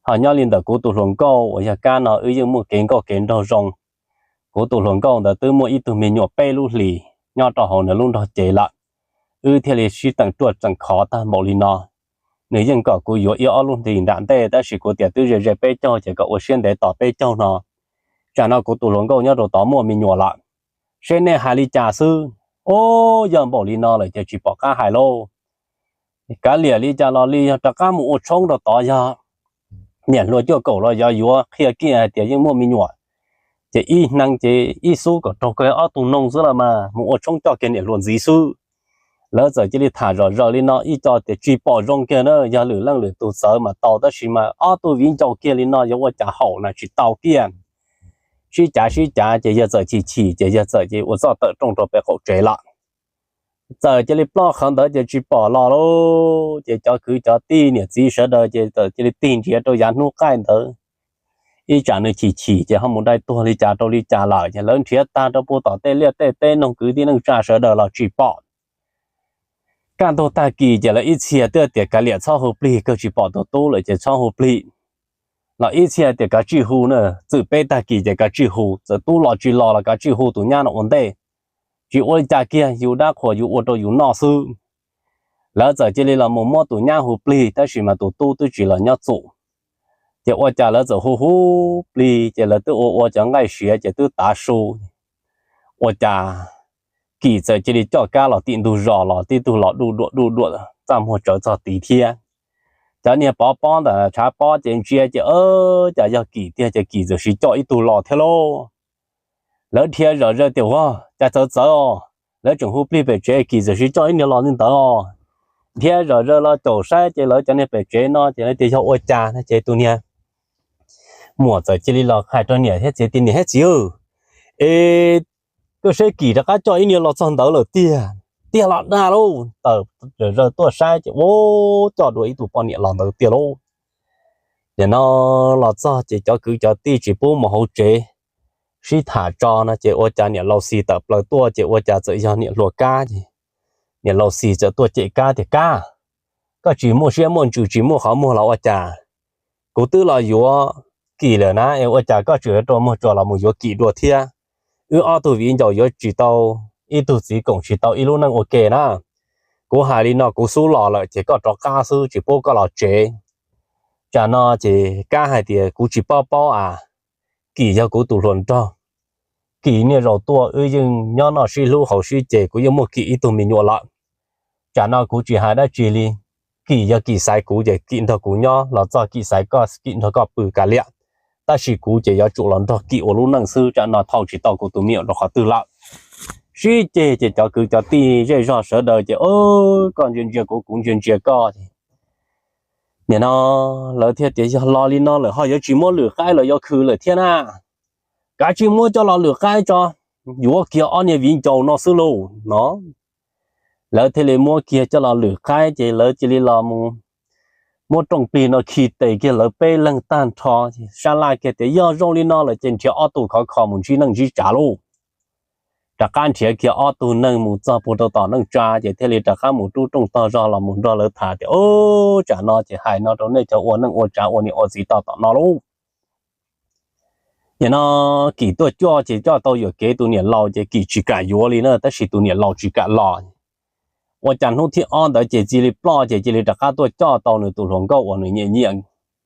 Ho nyob li ntawm kuv tus hluas nkauj uas yog Kab no wb yeej muaj kev nkauj kev nraug zoo. Kuv tus hluas nkauj ntawd twb muaj ib tug me nyuam peb lub hlis nyob rau hauv nws lub nrog cev lawm, wb thiaj li sib teem ruaj teem khov tag npaum li no. Nws yeej kom kuv yuav ib ob lub hlis nram ntej tab sis kuv tias twb ze ze peb caug ces kom ua siab ntev tos peb caug no. Tsam no kuv tus hluas nkauj nyob rau tod muaj me nyuam lawm, seb nej hais li cas xwb. Ub, yog npaum li no lawm ces tsis pom qab hais lauj. Kav liam li cas los li, yog rov qab mus ua tshoob rau tod yog niam hluas cuaj kaum los yog yuav qhia kiag hais tias yeej muaj me nyuam, ces ib hneev ces ib xub kom raug kawg ob tug noog xwb los mas mus ua tshoob coj kiag niam hluas ntxiv xwb. Lawv txawm cia li tham zom zaws li no ib co tias tsis pom zoo kiag na, yog lwm leej lwm tus txawv mas tau, tab sis mas ob tug viv ncaus kiag li no yuav ua cas haum na, tsis tau kiag. Sib cav sib cav ces yawg txawm chim chim ces yawg txawm cia li ua txoj tawm rooj rau pem qaum tsev lawm. Txawm cia li ploj qhov ntawd ces tsis pom los lauj, ces cov kwv cov tij niam txiv sawv daws ces txawm cia li tig nrhiav rau yav hnub qaij ntawd. Ib tsam nws chim chim ces ho mus dai tuag li cas rau li cas lawm ces lawv nrhiav tag rau puag tom tej liaj tej teb, noog kwv tij neej tsa sawv daws los tsis pom. Kaj ntug tag kis ces lawv ib txhia twb tias kav liam txhob hu plig, kawg tsis pom tus tub lawm ces txhob hu plig. Los ib txhia tias kav tsij hu na, txwm peb tag kis ces kav tsij hu, txawm tub los tsis los los kav tsij hu tus nyab no ua ntej. Tsis ua li cas kiag, yus dab qhuas yus ua rau yus noj xwb. Lawv txawm cia li los mus muab tus nyab hu plig, tab sis mas tus tub twb tsis los nyob txus. Ces ua cas lawv txawm hu hu plig ces lawv twb ua ua cov nqaij siav ces twb tav su. Ua cas Kim txawm cia li coj kab los tim ntug zos los tib tug los duj duam duj duam txaj muag tsawv txog tid thiab. Cov niag pov pob ntawm tshav pob ces ntsia ces cas yog Kim tiag ces Kim txawm sis coj ib tug los thiab lauj. Lawv dhia zom zaws tias ua cas txawv txawv os, lawv tseem hu plig pem tsev, Kim txawm sis coj ib niag los li ntawd os. Dhia zom zaws los caum saib ces lawv cov niag pem tsev no ces lawv tias yog ua cas no ces tus niag muam txawm cia li los hais rau niam thiab txiv tias niam thiab txiv, es koj saib Kim rov qab coj ib niag los txog ntawd lawm tiag. Tiag los dag lauj. Tawm zom zaws tuaj saib ces ua coj dua ib tug poj niam los ntawd tiag lauj. Nim no los txog ces cov kwv cov tij tsis pub mus hauv tsev, sib tham tso no ces ua cas niam laus Xis tawm plaws tuaj ces ua cas txawm yog niam hluas Kab ces niam laus Xis txawm tuaj cem Kab tias Kab, koj tsis muaj siab muaj ntsws tsis muaj qhov muag los ua cas? Kuv twb los yuav Kim lawm na es ua cas koj tseem yuav rua muag tsuas los mus yuav Kim dua thiab? Wb ob tug viv ncaus yuav tsis tau ib tug txiv koom tsis tau ib lub neej ua ke na. Kuv hais li no kuv xub los lawm ces koj rov qab xwb tsis pub koj los tsev. Tsam no ces Kab hais tias kuv tsis paub paub as, Kim yog kuv tus hluas nraug. Kim niaj zaus tuaj wb yeej nyob noj sib hlub haus sib ces kuv yeej muaj Kim ib tug me nyuam lawm. Tsam no kuv tsis hais dab tsi li, Kim yog Kim xaiv kuv ces Kim nrog kuv nyob los txog Kim xaiv koj Kim nrog koj pw kav liam, tab sis kuv ces yuav tsum los nrog Kim ua lub neej xwb, tsam no thauj tsis tau kuv tus me nyuam rau qhov twg lawm. Sib ceg ces cov kwv cov tij zej zog sawv daws ces koj ntsia ntsia kuv kuv ntsia ntsia koj. Nim no lawv thiaj tias yog los li no lawm ho yuav tsis muab lwm qaib los yuav khw lawm thiab na, kav tsij muab coj los lwm qaib tso, yuav kiag ob niag viv ncaus no xwb lauj no. Lawv thiaj li muab kiag coj los lwm qaib ces lawv cia li los mus muab rooj plig no khi tes kiag lawv peb leeg tag nrho. Sab laj kiag tias yog zoo li no lawm ces nrhiav ob tug khov kho mus ntsib neej ntsib tsav lauj. Rov qab nrhiav kiag ob tug neeg mus txog puag rau tom neej tsa ces thiaj li rov qab mus rub rooj tog zog los mus nrog lawv tham tias, Ub, tsam no ces hais no rau nej cov ua neej ua tsav ua niam ua txiv tog tom no lauj. Nim no Kim tuaj coj ces coj tau yuam kev tus niam laus ces Kim tsis kam yuav li na, tab sis tus niam laus tsis kam los. Ua cas hnub thib ob ntawd ces cia li ploj ces cia li rov qab tuaj coj tau nws tus hluas nkauj uas nws nyiam nyiam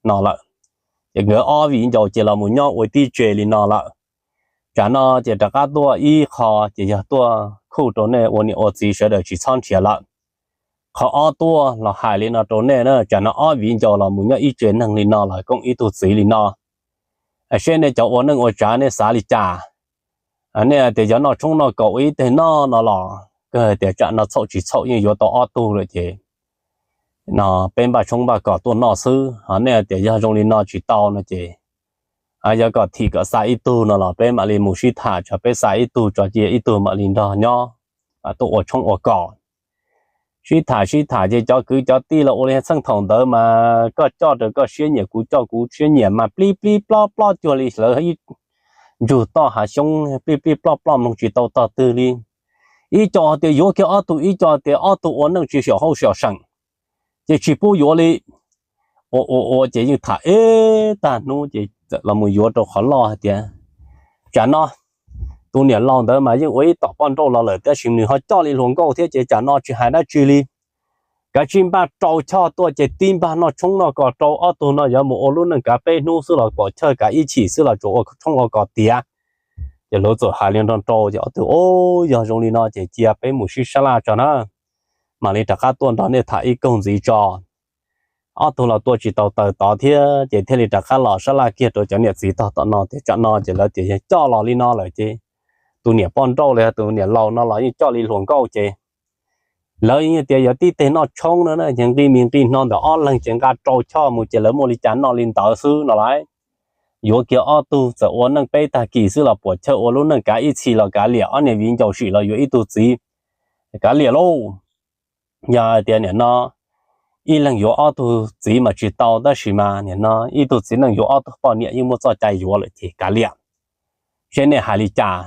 no lawm. Ces nkawd ob viv ncaus ces los mus nyob ua tib tse li no lawm. Tsam no ces rov qab tuaj ib qho ces yog tuaj khuj rau nej ua niam ua txiv sawv daws tsis txhob nrhiav lawm. Qhov ob tuaj los hais li no rau nej na, tsam no ob viv ncaus los mus nyob ib tse neeg li no los koom ib tug txiv li no, seb nej cov ua neej ua tsav nej xav li cas? Nej tias yog noj tshoob noj kos ua ib teg noj no los kawg tias tsam no txhaum tsis txhaum yeej yuav tau ob tug lawm ces no peb npaj tshoob npaj kos tuaj noj xwb. Ho nej tias yog zoo li no tsis tau no ces yog kom thim kom xa ib tug no los peb mam li mus sib tham tso, peb xa ib tug tso cia ib tug mam li nrog nyob tuaj ua tshoob ua kos. Sib tham sib tham ces cov kwv cov tij los ua li txheej thaum ntawd mas koj coj raws koj siab nyiam, kuv coj kuv siab nyiam mas plib plib plob plob cuag li hlawv ib ntsug toj hav xyoob, plib plib plob plob mloog tsis tau tog twg li. Ib co tias yuav kiag ob tug, ib co tias ob tug ua neej tsis xyaum hauj xyaum seem ces tsis pub yuav li. Ua ua ua ces yeej tham ib tag hnub ces los mus yuav rau qhov loj hais tias tsam no tus niam laus ntawd mas yeej ua ib tom poj nrauj los lawm tab sis nws ho coj li hluas nkauj thiab ces tsam no tsis hais dab tsi li. Kav tsij npaj rau choj tuaj ces tib npag noj tshoob noj kos rau, ob tug no yuav mus ua lub neej kav peb hnub xwb los pom chaw kav ib chim xwb los tsuas ua tshoob ua kos tiav. Ces lawv txawm hais li nrog rau ces ob tug, Ub, yog zoo li no ces cia peb mus sib sab laj tso na, mam li rov qab tuaj nrog nej tham ib kaug ntxiv tso. Ob tug los tua tsis tau taws tod thiab ces thiaj li rov qab los sab laj kiag rau cov niam txiv tog tom no tias tsam no ces lawv tias yog coj los li no lawm ces tus niam poj nrauj los yog tus niam laus no los yeej coj li hluas nkauj ces Lawv yeej tias yog tib teg noj tshoob no na, ces nqi mis nqi hno ntawm ob leeg ces nqa rau choj mus ces lawv muaj li cas noj li ntawd xwb no lauj. Yuav kiag ob tug txawm ua neej peb tag kis xwb los puam chawj ua lub neej kav ib txhis los kav liam, ob niag viv ncaus sim los yuav ib tug txiv, kav liam lauj. Yog hais tias nim no ib leeg yuav ob tug txiv mas tsis tau, tab sis mas nim no ib tug txiv neej yuav ob tug poj niam yeej muaj txoj cai yuav lawm ces kav liam. Seb nej hais li cas?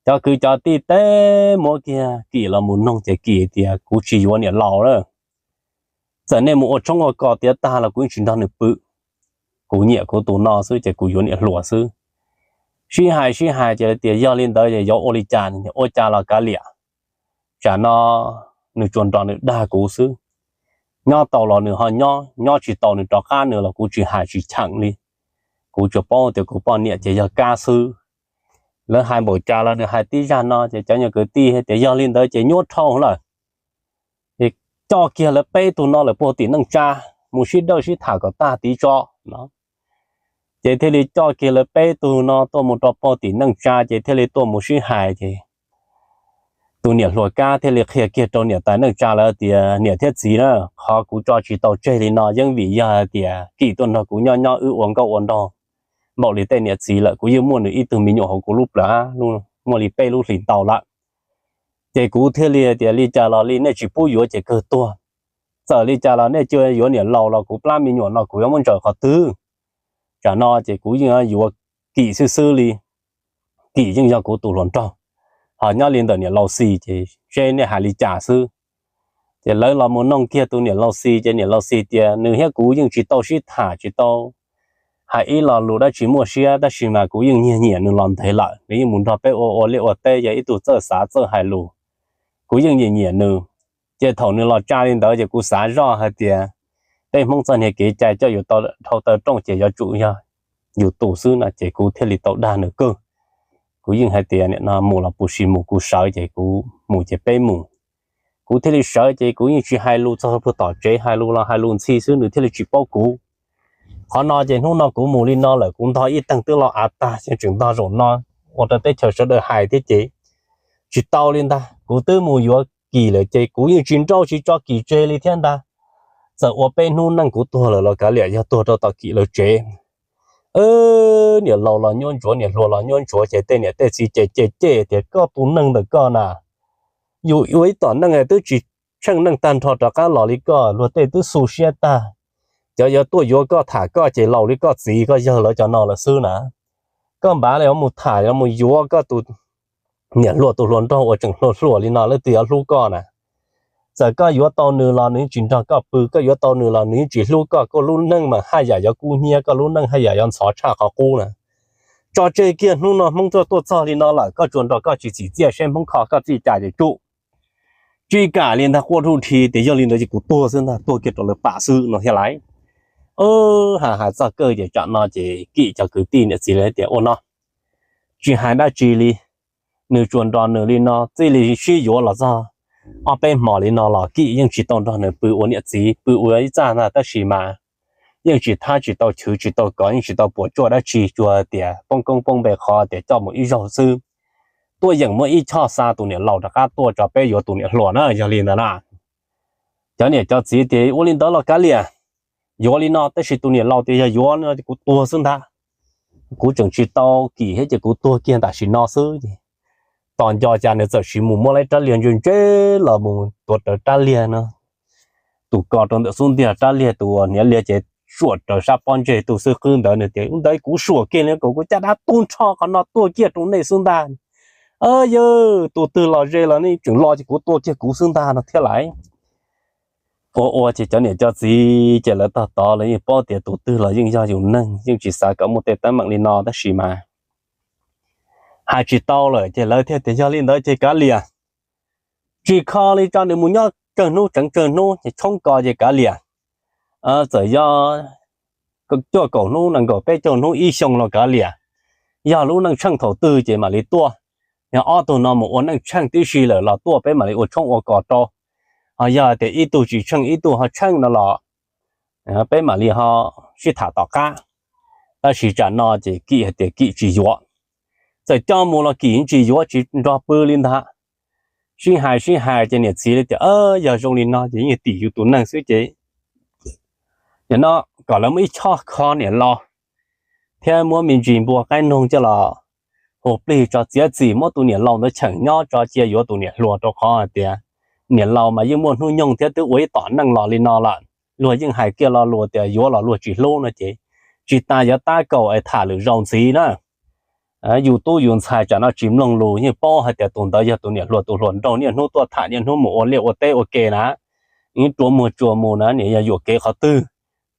Cov kwv cov tij teb muab kiag Kim los mus noog ces Kim tias, kuv tsis yuav niam laus lawm. Txawm nej mus ua tshoob ua kos tiav tag los kuv yeej tsis nrog nws pw. Kuv nyiam kuv tus no xwb ces kuv yuav niam hluas xwb. Sib hais sib hais ces tias yog li ntawd yuav ua li cas? Ua cas los kav liam, tsam no nws tsuas nrog nws dag kuv xwb. Nyob tau los nws ho nyob, nyob tsis tau nws rov qab nws los kuv tsis hais tsis cheem li. Kuv tsuas paub tias kuv poj niam ces yog kab xwb. Lawv hais npaum cas los nws hais tib zaj no ces cov nyuag kwv tij tias yog li ntawd ces nyuaj dhau lawm, es coj kiag lawv peb tug no lawm puag tim neej tsa mus sib dawj sib tham kom tag tiv tso no. Ces thiaj li coj kiag lawv peb tug no tuaj mus rau puag tim neej tsa ces thiaj li tuaj mus sib hais ces tus niam hluas kab thiaj li qhia kiag rau niam tais neej tsa lawv tias, niam thiab txiv na, qhov kuv tso tsis tau tseg li no yeej vim yog hais tias Kim tuaj nrog kuv nyob nyob wb ua nkauj ua nraug npaum li tej niam txiv lawm, kuv yeej muaj nws ib tug me nyuam hauv kuv lub plawv muaj li peb lub hlis ntau lawm. Ces kuv thiaj li tias li cas los li nej tsis pub yuav ces kawg tuag. Txawm li cas los nej cia yuav niam laus los kuv plab me nyuam no kuv yuav muab ntsaws qhov twg? Tsam no ces kuv yeej yuav Kim xwb xwb li. Kim yeej yog kuv tus hluas nraug, ho nyob li ntawm niam laus Xis ces seb nej hais li cas xwb. Ces lawv los mus noog kiag tus niam laus Xis ces niam laus Xis tias nws thiab kuv yeej tsis tau sib tham tsis tau hais ib lo lus dab tsi muaj siab, tab sis mas kuv yeej nyiag nyiam nws los ntev lawm, nws yeej mus nrog peb ua ua liaj ua teb, yog ib tug txawj xav txawj hais lus, kuv yeej nyiam nyiam nws. Ces thaum nws los tsa li ntawd ces kuv xav zoj hais tias tej Hmoob txoj niag kev cai coj yus tau dhau taw rooj ces yuav tsum yog yus tus xwb no ces kuv thiaj li tau dag nws kawg. Kuv yeej hais tias nim no mus los puas sis mus, kuv sawv ces kuv mus ces peb mus. Kuv thiaj li sawv ces kuv yeej tsis hais lus txog puag tom tsev, hais lus los hais lus ntxhi xwb nws thiaj li tsis paub kuv. Qhov no ces hnub no kuv mus li no lawm kuv ntog ib teeg twb los av tag ces tseem ntog zaum no ua rau teb chaws sawv daws hais thiab ces tsis tau li ntag. Kuv twb mus yuav Kim lawm ces kuv yeej tsis nrauj tsis tso Kim tseg li thiab ntag. Txawm ua peb hnub neej kuv tuag lawm los kav liam, yog tuag rau tom Kim lawv tsev. Niam laus los nyuaj ntsuav, niam hluas los nyuaj ntsuav ces tej niam tej txiv ces cem cem tias koj tus neeg ntawm koj na, yus ua ib tom neej twb tsis tsheej neej tag nrho rov qab los li koj, luag tej twb xu siab tag. Cov yuav tuaj yuav koj tham koj ces laus li koj txiv koj yawg lawv cov no lawm xwb na. Koj npav li mus tham mus yuav koj tus niam hluas tus hluas nraug uas tseem hluas hluas li no leej twg yuav hlub koj na. Txawm koj yuav tau nws los nws yeej tsis nrog koj pw, koj yuav tau nws los nws yeej tsis hlub koj, koj lub neej mas haj yam yuav kub hnyiab, koj lub neej haj yam yuav ntxhov tshaj qhov qub na. Tso tseg kiag, hnub no Hmoob tuaj tuaj txog li no lawm koj tsuas nrog koj tsis txim txiaj seb Hmoob kho koj txij cas ces tsum. Tsis kam li ntag, quaj ruj dhi tias yog li ntawd ces kuv tuag xwb ntag, tuag kiag rau lawv pam xwb no thiab lauj. Hais hais txog kawg ces tsam no ces Kim cov kwv tij niam txiv lawv tias ua no, tsis hais dab tsi li, nws tsuas nrog nws li no txij li sib yuav los txog ob peb hmos li no los Kim yeej tsis tau nrog nws pw ua niam txiv, pw ua ib txaj ntag tab sis mas yeej tsis thab tsis tau chwv tsis tau kov, yeej tsis tau puas tsuaj dab tsi, tsuas tias poob koob poob npe qhov tias coj mus ib zaug xwb. Tuaj yeem muab ib choj xa tus niam laus rov qab tuaj tso peb yuav tus niam hluas na, yog li ntawd na. Cov niam cov txiv tias ua li ntawd los kav liam, yuav li no, tab sis tus niam laus tias yog yuav no kuv tuag xwb ntag. Kuv tseem tsis tau Kim thiab ces kuv tuag kiag tam sim no xwb. Tos nco cas nws txawm sis mus muab lawv rab liag ntse ntse los mus tuav rawv rab liag no, tus ko rau ntawm xub ntiag, rab liag tus uas hniav liag ces suam rawv sab pob ntseg tus xwb qwb ntawd. Nws tias ub ntawd kuv suam kiag li, kom kuv caj dab tu nrho qhov no tuaj kiag rau nej xwb ntag. Yawg, tus twg los ze los nej tseem los ces kuv tua kiag kuv xwb ntag no thiab lauj. Ua ua ces cov niam cov txiv ces lawv tog tod lawv yeej paub tias tus twg los yeej yog yus neeg, yeej tsis xav kom muaj tej teeb meem li no tab sis mas hais tsis tau lawm ces lawv thiaj tias yog li ntawd ces kav liam, tsis kho li, tso nws mus nyob tsawg hnub tseev tsawg hnub ces tshoob ko ces kav liam. Txawm yog cuaj kaum hnub, nees nkaum peb caug hnub, ib xyoo los kav liam. Yog lub neej tsheej thaum twg ces mam li tuaj. Yog ob tug no mus ua neej tsheej tib si lawm los tuaj peb mam li ua tshoob ua kos rau. Ho yog tias ib tug tsis tsheej ib tug ho tsheej no los peb mam li ho sib tham tom qab. Tab sis tsam no ces Kim hais tias Kim tsis yuav. Txawm coj mus los Kim tsis yuav, tsis nrog pw li ntag. sib hais sib hais ces niam txiv li tias, Yog zoo li no ces yeej tim yus tus neeg xwb ces nim no kom lawv muab ib choj kho niam laus thiab muab me ntsis npua qaib noog coj los hu plig tso, txiav txim muab tus niam laus ntawd cheem nyob tso, cia yuav tus niam hluas, rau qhov hais tias niam laus mas yeej muaj hnub nyoog thiab twb ua ib tom neej los li no lawm, luag yeej hais kiag lo lus tias yuav los luag tsis hlub no ces tsis tas yuav tab kaum es tham lwm zaus ntxiv na. Yus tub yus ntxhais tsam no tsis mloog lus yeej paub hais tias tus ntawd yog tus niam hluas tus hluas nraug, niaj hnub tuaj tham niaj hnub mus ua liaj ua teb ua ke na, yeej rua muag tsuas mus na, niam yog yuam kev qhov twg,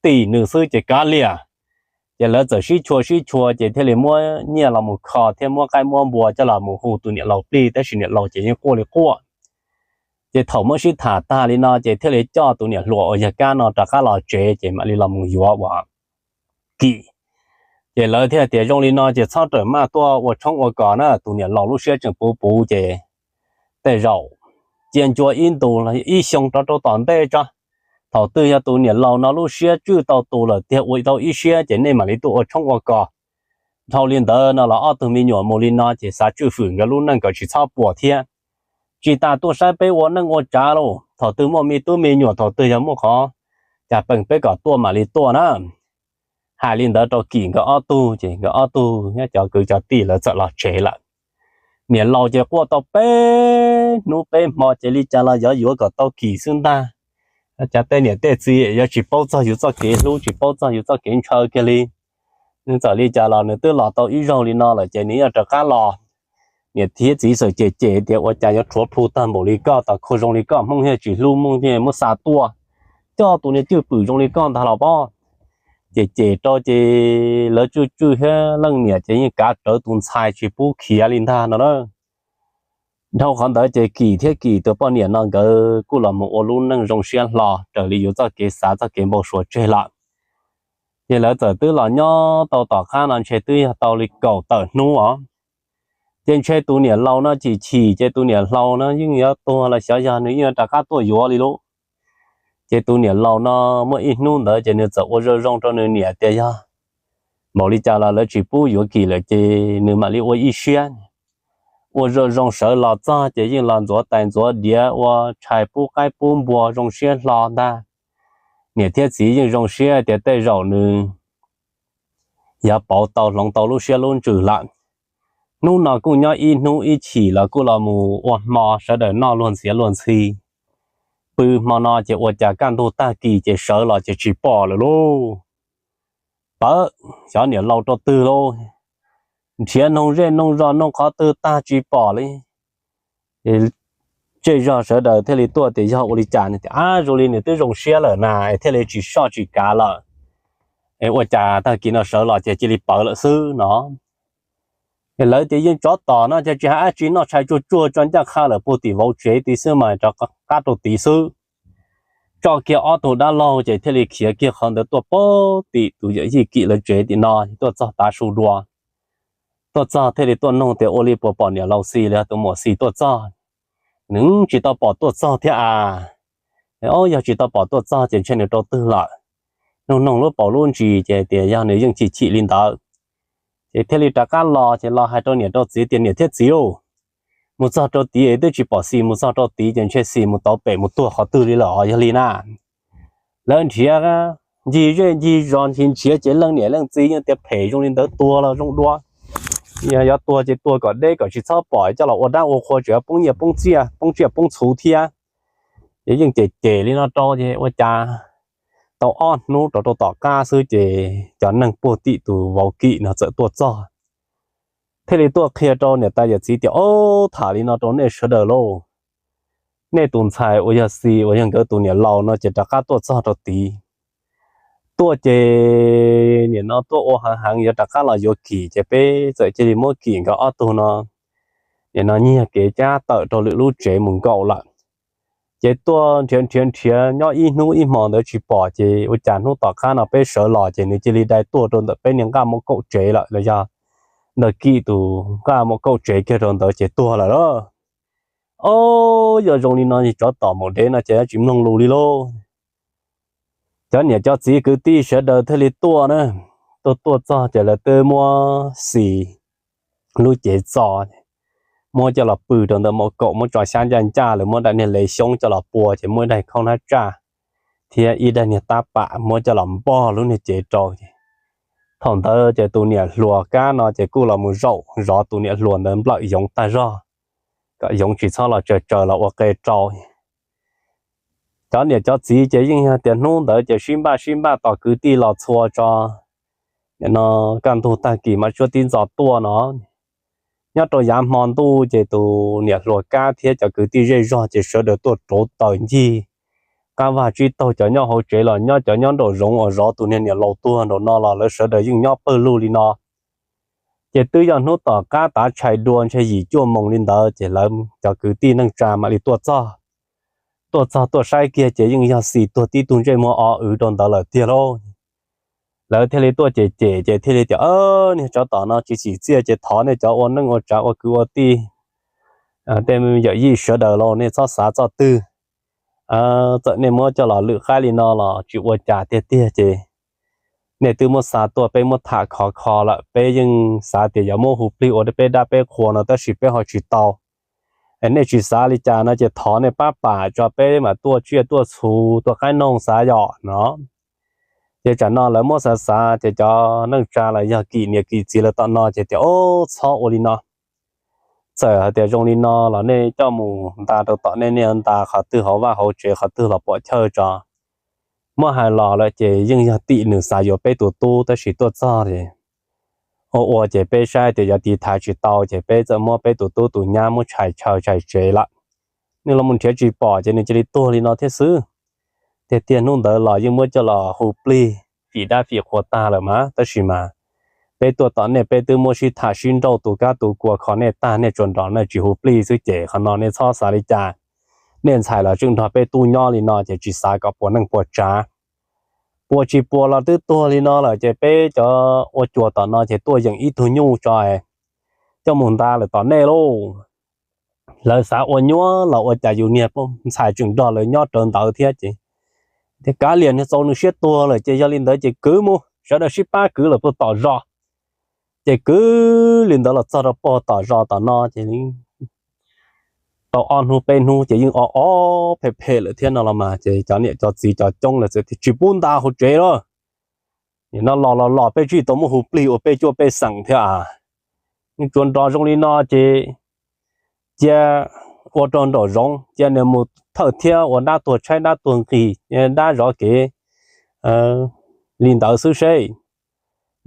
tim nws xwb ces kav liam. Ces lawv txawm sib chua sib chua ces thiaj li muab nyiaj los mus kho thiab muab qaib muab npua coj los mus hu tus niam laus plig, tab sis niam laus ces yeej quaj li quaj. Ces thaum muab sib tham tag li no ces thiaj li coj tus niam hluas uas yog Kab no rov qab los tsev ces mam li los mus yuav uas Kim. Ces lawv thiaj tias, Zoo li no ces txhob rawm maj tuaj ua tshoob ua kos na, tus niam laus lub siab tseem puv puv ces tej zaum cia ncua ib ntus los ib xyoo rov rau tom ntej tso, thaum twg yog tus niam laus no lub siab tswj tau tus lawm tiag ua tau ib siab ces nej mam li tuaj ua tshoob ua kos. Dhau li ntawd no los ob tug me nyuam mus li no ces xav tswj fwm nkawd lub neej kom tsis txhob puas thiab. Tsis tas tuaj saib peb ua neej ua tsav lauj, thaum twg muaj me tub me nyuam, thaum twg yog muaj qhov cas peem peb kom tuaj mam li tuaj na. Hais li ntawd rau Kim nkawd ob tug ces nkawd ob tug nyob cov kwv cov tij lawv txawm los tsev lawm. Niam laus ces quaj tau peb hnub peb hmo ces li cas los yuav yuav kom tau Kim xwb ntag. Cas tej niam tej txiv yuav tsis paub txog yus txoj kev hlub, tsis paub txog yus txoj kev ntshaw kiag li. Nws txawm li cas los nws twb los tau ib zaug li no lawm ces nws yuav rov qab los. Niam thiab txiv txawm cem cem tias, Ua cas yuav rhuav plhu tag npaum li koj, tom khua zoo li koj, Hmoob thiaj tsis hlub, Hmoob thiaj muab xa tuaj, coj tus niag cwj pwm zoo li koj ntag los pob. Ces cem rau ces lawv tswj tswj thiab leej niam ces yeej kav rawv tus ntxhais tsis pub khiav li ntag no na. Dhau qhov ntawd ces Kim thiab Kim tus poj niam no nkawd kuj los mus ua lub neej zoo siab hlo raws li yus txoj kev xav txoj kev npau suav tseg lawm. Ces lawv txawm twb los nyob tau tom qab no ntshe twb yog tau li kaum tawm hnub os. Ces ntshe tus niam laus no chim chim ces tus niam hlau no yeej yuav tuag los xyov yog nws yeej yuav rov qab tuaj yuav li lauj. Ces tus niam laus no muaj ib hnub ntawd ces nws txawm ua zoo zoo rau nws niam tias yog npaum li cas los lawv tsis pub yuav Kim lawm ces nws mam li ua ib siab. Ua zoo zoo sawv los txog ces yeej los ntxuav tais ntxuav diav ua tshais pub qaib pub npua zoo siab hlo ntag. Niam thiab txiv yeej zoo siab tias tej zaum nws yog pauv tau hloov tau lub siab lub ntsws lawm. Hnub no kuj nyob ib hnub ib chim los kuj los mus ua hmo sawv daws noj luag ntxiav luag ntxhi. Pw hmo no ces ua cas kaj ntug tag kis ces sawv los ces tsis pom lawm lauj. Pawv, xyov niam laus rau twg lauj. Nrhiav noog zej noog zos noog qhov twg tag tsis pom li. Zej zog sawv daws thiaj li tuaj tias yog ua li cas, nws tias, Ab, zoo li nws twb zoo siab lawm na es thiaj li tsis soj tsis kav lawm. Es ua cas tag kis no sawv los ces cia li pawv lawm xwb no. Lawv tias yeej tsov tom no ces tsis hais dab tsi, noj tshais tsuag tsuag tso ncaj qha lawm puag tim vauv tsev tid xwb mas rov qab rau tid xwb. Tso kiag ob tug dab laug ces thiaj li khiav kiag qhov ntawd tuaj puag tim tus yawm yij Kim lawv tsev tim no, tuaj txog tav su dua. Tuaj txog thiaj li tuaj nug tias ua li puas pom niam laus Xis los yog tus muam Xis tuaj txog. Nws tsis tau pom tuaj txog thiab a. Yog tsis tau pom tuaj txog ces ntshe nws rau twg lawm. Nug noog lub paus lub ntsis ces tias yog nws yeej chim chim li ntawd. Ces thiaj li rov qab los ces los hais rau niam rau txiv tias niam thiab txiv, mus txog rau tid twb tsis pom Xis, mus txog rau tid ces ntshe Xis mus tau pem mus tuag qhov twg li lawm os. Yog li na, lawv nrhiav ncig zej ncig zos nrhiav nrhiav ces leej niam leej txiv yeej tias phem zoo li ntawd tuag los zoo dua. Yog tuag ces tuag kom deb kom tsis txhob pom, coj los ua dab ua qhua tseem poob nyiaj poob txiaj poob tsiaj poob txhuv thiab. Ces yeej cem cem li no rau ces ua cas tau ob hnub rau rau tom qab xwb ces cov neeg puag tim tus vauv Kim no txawm tuaj txog. Thiaj li tuaj qhia rau niam tais yawm txiv tias, Ob, tham li no rau nej sawv daws lauj. Nej tus ntxhais uas yog Xis uas yog nkawd tus niam laus no ces rov qab tuaj txog rau tid. Tuaj ces nim no tuaj ua heev heev yuav rov qab los yuav Kim ces peb txawm cia li muab Kim nkawd ob tug no nim no nyiag kev cab tawm rau lwm lub tsev mus nkaum lawm. Ces tuaj nrhiav nrhiav nrhiav nyob ib hnub ib hmo ntawd tsis pom ces ua cas hnub tom qab no peb sawv los ces nws cia li dai tuaj rau ntawm peb niag nqaj muaj kaum tsev lawm los yog ntawm Kim tus nqaj muaj kaum tsev kiag rau ntawd ces tuag lawm lauj. Ob, yog zoo li no tsov tom mus dev no ces tsis mloog lus li lauj. Cov niam cov txiv kwv tij sawv daws thiaj li tuaj na. Tuaj tuaj txog ces lawv twb muab Xis lub cev txo, muab coj los pw rau ntawm maum kaum, muab tso xyab ncaj ncaj, lawv muab daim niag lev xyoob coj los pua, ces muab ib daig khaub hnab tsaj thiab ib daig niag tab pam muab coj los npog lub niag cev rau. Thaum ntawd ces tus niam hluas Kab no ces kuj los mus zaum zov tus niam hluas ntawd nplawm yoov tag zog, kom yoov tsis txhob los tsaws tsaws los ua qe rau. Cov niam cov txiv ces yeej yog tias hnub ntawd ces sib npaj sib npaj tos kwv tij los txhua tso. Nim no kaj ntug tag kis mas tshuav tib ntxov tuaj no. Nyob rau yav hmo ntuj ces tus niam hluas Kab thiab cov kwv tij zej zog ces sawv daws tuaj rauv taws ncig qab vaj tsib taug, cov nyob hauv tsev los nyob, cov nyob nraum zoov uas zov tus niag niam laus tuag nraum no los lawv sawv daws yeej nyob pawg lug li no. Ces twb yog hnub tom qab tav tshais dua ntshe yim cuaj moos li ntawd ces lawv cov kwv tij neej tsa mam li tuaj txog. Tuaj txog tuaj saib kiag ces yeej yog xis tuag tib tug ntsej muag o wv rau ntawd lawm tiag lauj. Lawv thiaj li tuaj cem cem ces thiaj li tias, Niag tsov tom no tsis tsim txiaj ces thov nej cov ua neej ua tsav ua kwv ua tij, tej yawm yij sawv daws los nej txhob xav txoj twg. Txawm nej muab coj los lwm qaib li no los tsis ua cas tiag tiag ces nej twb muab xa tuaj peb muab tham khov kho lawm, peb yeej xav tias yuav muab hu plig ua peb dab peb qhua no tab sis peb ho tsis tau. Nej tsis xav li cas no ces thov nej pab pam tso peb mam tuaj tsiaj tuaj txhu tuaj qaib noog xav yom no. Ces tsam no lawv muab xav xav ces cov neej tsa los yog Kim niam Kim txiv lawv tom no ces tias, Txhob ua li no. Txawm hais tias zoo li no los nej coj mus nta rau tom nej, nej nta qhov twg hauv vaj hauv tsev qhov twg los pom chaw tso. Muab hais los lawm ces yeej yog tim nws xav yuav peb tus tub tab sis tuaj txog ua ua ces peb saib tias yuav tiv thaiv tsis tau ces peb txawm muab peb tus tub tus nyab muab tshais chaw tshais tsev lawm. Nws los mus nrhiav tsis pom ces nws cia li tuag li no thiab xwb. Tiag tiag hnub ntawd los yeej muab coj los hu plig fim dab fim qhua tag lawm mas tab sis mas peb tuaj tom nej peb twb muab sib tham sib nrauj tus kab tus kua kho nej tag, nej tsuas nrog nej tsis hu plig xwb ces qhov no nej txhob xav li cas. Nej ntxhais los tseem nrog peb tub nyob li no ces tsis xav kom puas neej puas tsav. Puas tsis puas los twb tuag li no lawm ces peb cov ua cuas tom no ces tuaj yeem ib tug nyuj tso coj mus nta lawm tom nej lauj. Lawv xav ua nyuaj los ua cas yus niag ntxhais tseem nrog lawv nyob rawv ntawd thiab ces, tias kav liam niag txaus nws siab tuag lawm ces yog li ntawd ces kwv mus, sawv daws sib pab kwv los puag tom zos. Ces kwv li ntawd los txog rau puag tom zos tom no ces tau ob hnub peb hnub ces yeej o o phem phem lawm thiab no los mas ces cov niam cov txiv cov coob lawm txawm tias tsis pub nta hauv tsev lawm. Nim no los los los peb tsis tau muab hu plig ua peb cuab peb xeem thiab a. Yeej tsuas nrog zoo li no ces cia ua rau nraum zoov, cia nws mus thawj thiab ua dab tuag tshaib dab tuag nqis, dab zov kev li ntawd xwb seb.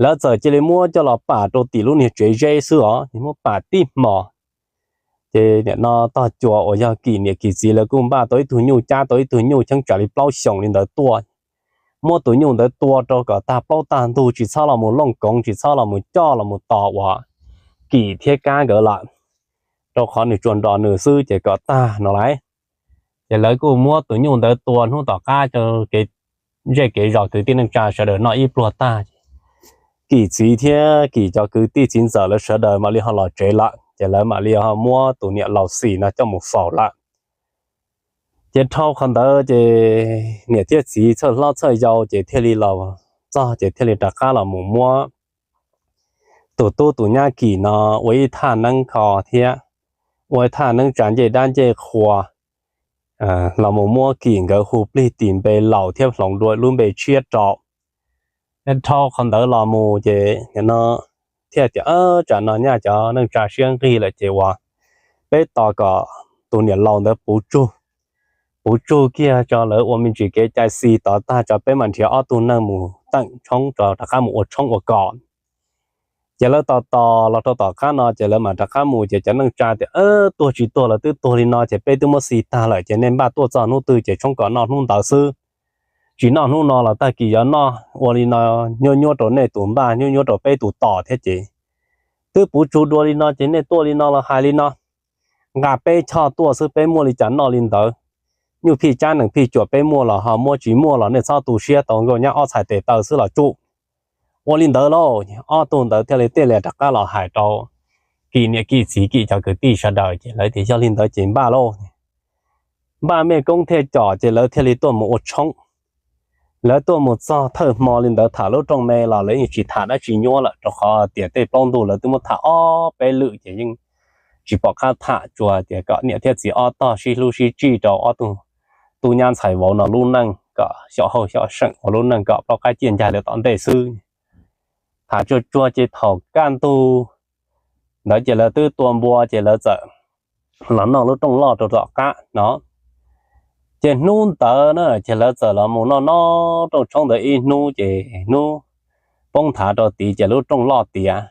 Lawv txawm cia li muab coj los pam rau tim lub niag tsev zeb xwb os, muab pam tib hmos. Ces nim no tog cuas uas yog Kim niam Kim txiv lawv kuj npaj tau ib tug nyuj, cab tau ib tug nyuj cheeb tsam li plaub xyoos li ntawd tuaj. Muab tus nyuj ntawd tua rau kom tag plaub tag ntug, tsis txhob los mus looj koov, tsis txhob los mus coj los mus tos uas Kim thiab Kab nkawd lawm, rau qhov nws tsuas nrog nws xwb ces kom tag no lauj. Ces lawv kuj muab tus nyuj ntawd tua hnub tom qab rau kev zej kev zos kwv tij neej tsa sawv daws noj ib pluag tag, Kim txiv thiab Kim cov kwv tij txiv ntxawm lawv sawv daws mam li ho los tsev lawm ces lawv mam li ho muab tus niam laus Xis no coj mus faus lawm. Ces dhau qhov ntawd ces niam thiab txiv txhawj hlob txhawj yau ces thiaj li los txog ces thiaj li rov qab los mus muab tus tub tus nyab Kim no ua ib thaj neeb kho thiab ua ib thaj neeb tsa ncej dab ncej qhua, los mus muab Kim nkawd hu plig tis npe laus thiab hloov dua lub npe tshiab rau. Dhau qhov ntawd los mus ces no thiaj tias tsam no nyaj cov neej tsa siab nqig lawm ces uas peb tos kom tus niam laus ntawd puv tsug, puv tsug kiag tso lawv ua me ntsis kev cai Xis tod tag tso peb mam nrhiav ob tug neeg mus teem tshoob tso rov qab mus ua tshoob ua kos. Ces lawv tos tos los rau tom qab no ces lawv mam rov qab mus ces cov neej tsa tias tuag tsis tuag los twb tuag li no ces peb twb muab Xis tag lawm ces nej npaj tuaj txog hnub twg ces tshoob kom noj hnub ntawd xwb. Tsis noj hnub no los tag kis yuav noj ua li no, nyuab nyuab rau nej tus npaj, nyuab nyuab rau peb tus tos thiab ces twb puv tsug dua li no ces nej tuaj li no los hais li no, nqa peb choj tuaj xwb peb muaj li cas noj li ntawd. Nyuj phij tsab nees phij cuam peb muaj los ho muab, tsis muaj los nej txhob tu siab, tau nkauj nyab ob txhais tes taw xwb los tsum. Ua li ntawd lauj, ob tug ntawd thiaj li tej li rov qab los hais rau Kim niam Kim txiv Kim cov kwv tij sawv daws ces lawv tias yog li ntawd ces npaj lauj. Npaj mej koob thiaj com ces lawv thiaj li tuaj mus ua tshoob. Lawv tuaj mus txog thawj hmo li ntawd tham lub rooj me los lawv yeej tsis tham dab tsi nyuab lawm rau qhov tias tej plaub ntug lawv twb muab tham ob peb lwm ces yeej tsis pom qab tham, tsuas tias kom niam thiab txiv ob tog sib hlub sib tsij rau ob tug tub nyab ntxhais vauv no lub neej kom xyov hauj xyov seem ua lub neej kom plaub qab ciaj ncaj lawm tom ntej xwb. Tham tsuag tsuag ces thaum kaj ntug ntawd ces lawv twb tua npua ces lawv txawm los noj lub rooj loj rau tom qab no. Ces hnub ntawd na ces lawv txawm los mus noj noj rooj tshoob ntawd ib hnub ces hnub poob nthav rau tid ces lub rooj loj tiav.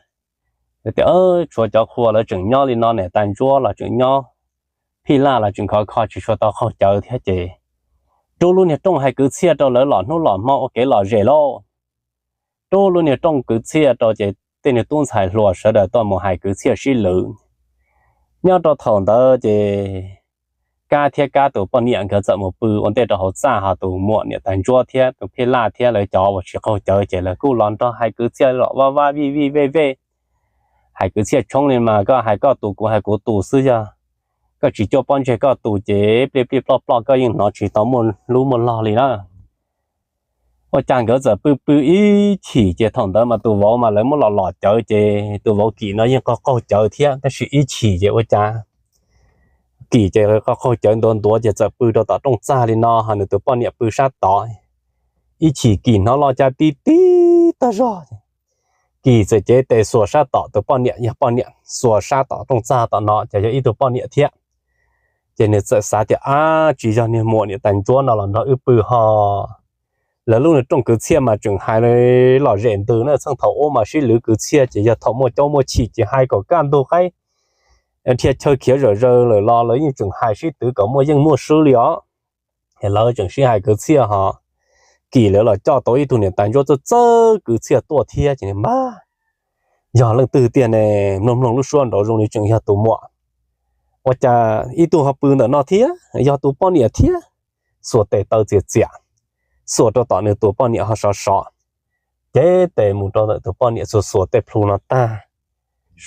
Tias tshuav cov qhua lawv tseem nyob li no, niam tais ntsuab los tseem nyob, phij laj los tseem khov kho tsis tshua tau qaug cawv thiab ces rub lub niag rooj hais kwv txhiaj rau lawv los hnub los hmo ua kev lom zem lauj. Rub lub niag rooj kwv txhiaj rau ces tej niag tub ntxhais hluas sawv daws tuaj mus hais kwv txhiaj sib lwv. Nyob rau thaum ntawd ces Kab thiab Kab tus poj niam nkawd txawm mus pw ua ntej rau hauv txaj, ho tus muam niam tais ntsuab thiab tus phij laj thiab lawv cov uas tsis qaug cawv ces lawv kuj los nrog hais kwv txhiaj los vaj vaj vij vij vej vej. Hais kwv txhiaj tshoob li mas koj hais koj tus kuv hais kuv tus xwb, yog koj tsis cuaj pob ntseg koj tus ces pliaj pliaj ploj ploj koj yeej hnov tsis tau muaj lub muaj log li na. Ua cas nkawd txawm pw pw ib chim ces thaum ntawd mas tus vauv mas lawv muab los lom cawv ces tus vauv Kim no yeej qaug qaug cawv thiab, tab sis ib chim ces ua cas Kim ces qaug qaug cawv ntuav ntuav ces txawm pw rau tom rooj txag li no ho nws tus poj niam pw sab tod. Ib chim Kim hnov lo cas tib tib tag zog, Kim txawm cev tes xuas sab tom tus poj niam, yog poj niam xuas sab tom rooj txag tom no ces yog ib tug poj niam thiab. Ces nws txawm xav tias ab tsis yog niag muam niam tais ntsuab no los nrog wb pw ho. Lawv lub niag rooj kwv txhiaj mas tseem hais lom zem ntws na, txheej thaum ub mas sib lwv kwv txhiaj ces yog thaum muaj caub muaj chim ces hais kom kaj ntug qaib dhia chaw khiav zom zaws lawm los lawv yeej tseem hais sib twv kom muaj yeej muaj swb li os. Es lawv tseem sib hais kwv txhiaj ho Kim lawv los coj tau ib tug niam tais ntsuab txawj txawj kwv txhiaj tuaj thiab ces npab yog leej twg tiag ne, mloog mloog lub suab nraud zoo li tseem yog tus muam. Ua cas ib tug ho pw ntawm no thiab, yog tus poj niam thiab. Xuas tes taw txias txias, xuas rau tom nws tus poj niam ho sov sov, cev tes mus rau ntawm tus poj niam xuas xuas tej plhu no tag,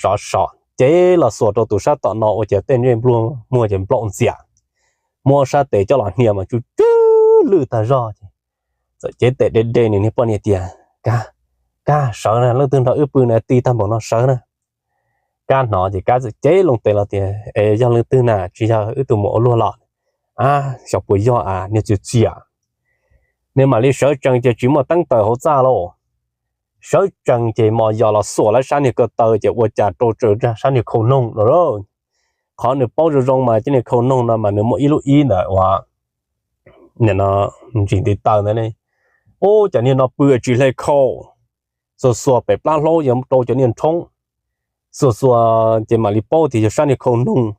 sov sov cev los xuas rau tus sab tom no ua cas tej ntsej nplua muag ces nplaum ntxias, muab sab tes coj los hnia mas tsw tsw lwj tag zog ces txawm cev tes de de nws niag poj niam tias, Kab, Kab sawv na, leej twg nrog wb pw na, ti tag npaum no sawv na. Kab hnov ces Kab txawm cev loo tes los tias, Es yog leej twg na, tsis yog wb tus muam ua luaj los? Ab, xyov puas yog a, niag txias txias. Nws mam li sawv tsees ces tsis muaj teeb taws hauv txaj lauj. Sawv tsees ces mos yos los xuas lawv sab niag ko taw ces ua cas rau tsawv sab niag khau noog no. Qhov nws paub zoo zoo mas cov niag khau noog no mas nws muaj ib lub ib ntawm uas ntsis ntiv taw ntawd ne. Ub, cov niag no pw tsis hle khau, xuas xuas pem plab hlaub yog rau cov niag nrhoob. Xuas xuas ces mam li paub tias yog sab niag khau noog.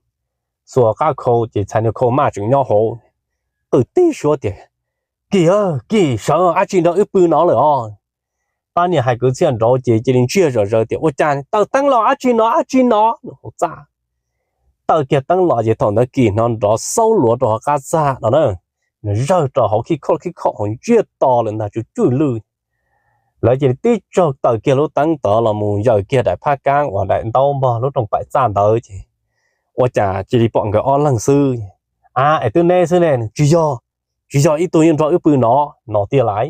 Xuas qab khau ces txhais niag khau maj tseem nyob hauv. Qw tib suab tias, Kim, Kim sawv, dab tsi nrog wb pw no lawm os? Pab niag hais kwv txhiaj nraud ces cia li ntsiag zom zaws tias, Ua cas taws teeb los dab tsi no, dab tsi no? Hauv txaj taws kiag teeb los ces thaum ntawd Kim hnov nrov xaub luav rau hauv qab txaj no na. Nws zawg rau hauv khib khoj khib khoj hauv ntsiag to lawm ntag, tsw tswj lwj. Lawv cia li tib tsaug taws kiag lub teeb tod los mus yaws kiag daim phab kab uas daim ntaub npog lub rooj paim txaj ntawd ces ua cas cia li pom nkawd ob leeg xwb. A, es twb neb xwb ne? Tsis yog, tsis yog ib tug yeej nrog wb pw no, no tiag lauj.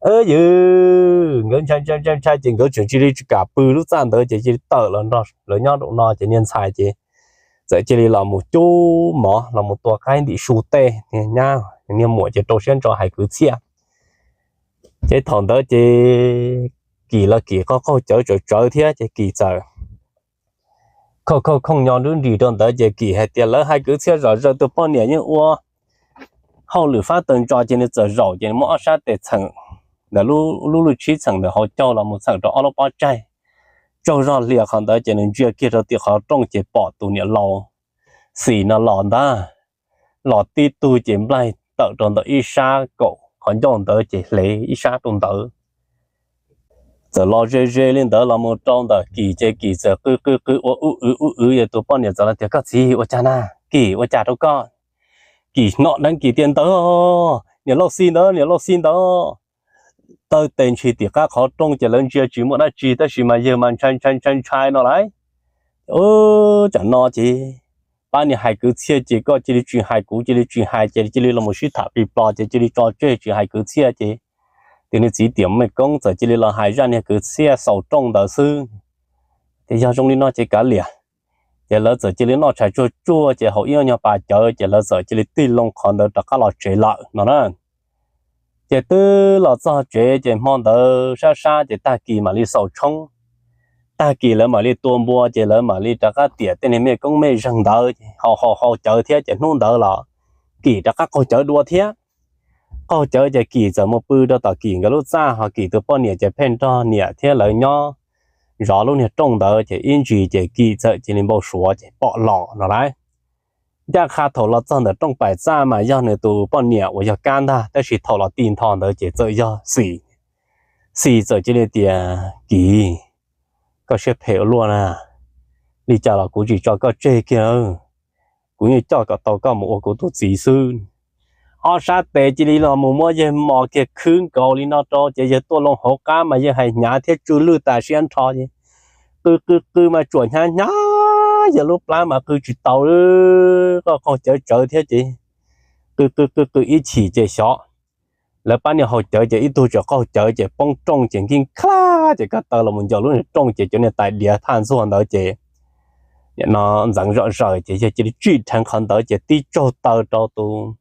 Ywg, nkawd ntshai ntshai ntshai ces nkawd tseem cia li tsis kam pw lub txaj ntawd ces cia li tawm los nrog lawv nyob nraum no ces niag ntxhais ces txawm cia li los mus cub mov los mus tua qaib ntim su tej, nyab niag muam ces rau siab ntso hais kwv txhiaj. Ces thaum ntawd ces Kim los Kim qaug qaug cawv tsawv tsawv thiab ces Kim txawm khauj khauj khooj nyo nrub nris rau ntawd ces Kim hais tias lawv hais kwv txhiaj zom zaws, tus poj niam yeej ua hauj lwm fab taws ntso ces nws txawm zaum ces nws muab ob sab tes txheem ntawm lub lub lub tshib txheem ntawm hauv caug los mus txheem rau ob lub pob tsaig. Tsaug zog hlias qhov ntawd ces nws ntsia kiag rau tim qhov rooj ces pom tus niam laus Xis no los ntag, los tib tug ces nplaig tawm rau ntawm ib sab kaum qhov ncauj ntawd ces hle ib sab rau ntawd. Txawm los ze ze li ntawd los mus rau ntawm Kim ces Kim txawm qw qw qw ua ub wv ub wv es tus poj niam txawm los tias, Koj txiv, ua cas na? Kim, ua cas rau koj? Kim hnov dheev Kim tias, Ntawd, niam laus Xis ntawd, niam laus Xis ntawd. Taw tes ntshis tim qab qhov rooj ces lawv ntsia tsis muaj dab tsi tab sis mas yawg mas ntshai ntshai ntshai ntshai no lauj. Tam no ces pab niag hais kwv txhiaj ces koj cia li tsis hais kuv cia li tsis hais ces cia li los mus sib tham plig plos ces cia li tso tseg tsis hais kwv txhiaj ces tus niag txiv tiam mej koob txawm cia li los hais zaj niag kwv txhiaj xaus rooj ntawd xwb. Ces yog zoo li no ces kav liam, Ces lawv txawm cia li noj tshais tsuag tsuag ces haus ib nyuag pas cawv ces lawv txawm cia li tig loo qhov ntawd rov qab los tsev lawm no na. Ces twb los txog tsev ces hmo ntawd sab sab ces tag kis mam li xaus tshoob, tag kis lawv mam li tua npua ces lawv mam li rov qab tiam tej niag mej koob mej zeeg ntawd ces haus haus haus cawv thiab ces hnub ntawd los Kim rov qab qaug cawv dua thiab. Qaug cawv ces Kim txawm mus pw rau tom Kim nkawd lub txaj, ho Kim tus poj niam ces pheej nrog niam thiab lawv nyob zov lub niag rooj ntawd ces ib ntsis ces Kim txawm cia li npau suav ces pom los no lauj. Ncaj qha thaum los txog ntawm rooj paim txaj mas yog nws tus poj niam uas yog Kab ntag, tab sis thaum los ti ntho ntawd ces txawm yog Xis. Xis txawm cia li tias, Kim, koj siab phem ua luaj na, li cas los kuv tsis tso koj tseg kiag, kuv yeej coj kom tau koj mus ua kuv tus txiv xwb. Ob sab tes cia li los mus muab yawg mos kiag khwb nkaus li no rau ces yawg tuaj loo hauv qab mas yawg hais hnyav thiab tsw lwj tas siab nrho ces qw qw qw mas tsuam hnyav hnyav, yawg lub plab mas qw tsis tau, qaug qaug cawv tsawv thiab ces qw qw qw qw ib chim ces xyov lawv pab niag haus cawv ces ib tug tseem qaug cawv ces poob rooj ces nkig khlab ces kab taw los mus ncaws lub niag rooj ces cov niag tais diav thaj ntxuag ntawd ces nim no ntxeev zom zaws ces yawg cia li tsij dheev qhov ntawd ces tib tsaug taw rau tus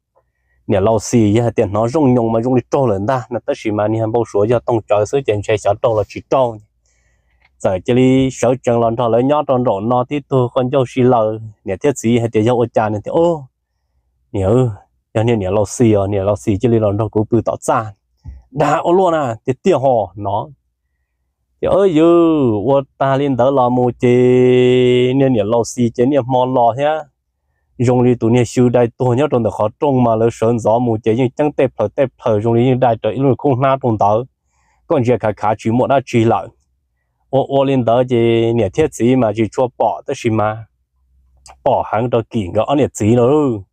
niam laus Xis. Yawg hais tias hnov zooj nyoos mas zoo li raug lawm ntag no, tab sis mas niag npau suav yog toog tsawv xwb ces ntshe xyov raug los tsis raug. Txawm cia li sawv tsees los nrog lawv nyob rau nraum no, tib tug qhov ncauj si laws, niam thiab txiv hais tias yog ua cas no tias, Niam, yog niag niam laus Xis os, niam laus Xis cia li los nrog kuv pw tom txaj. Dag ua luaj na, tiag tiag ho no. Ces yawg ua tag li ntawd los mus ces niag niam laus Xis ces niaj hmo los thiab zoo li tus niag xyw dai tuag nyob rau ntawm qhov rooj mas lawv sawv ntxov mus ces yeej ceeb tej plhaws tej plhaws zoo li yeej dai raws ib lub khoob hnab rau ntawd, koj ntsia khav khav tsis muaj dab tsi lawm. Ua ua li ntawd ces niam thiab txiv mas tsis tshua pom tab sis mas pom heev rau Kim nkawd ob niam txiv lawm.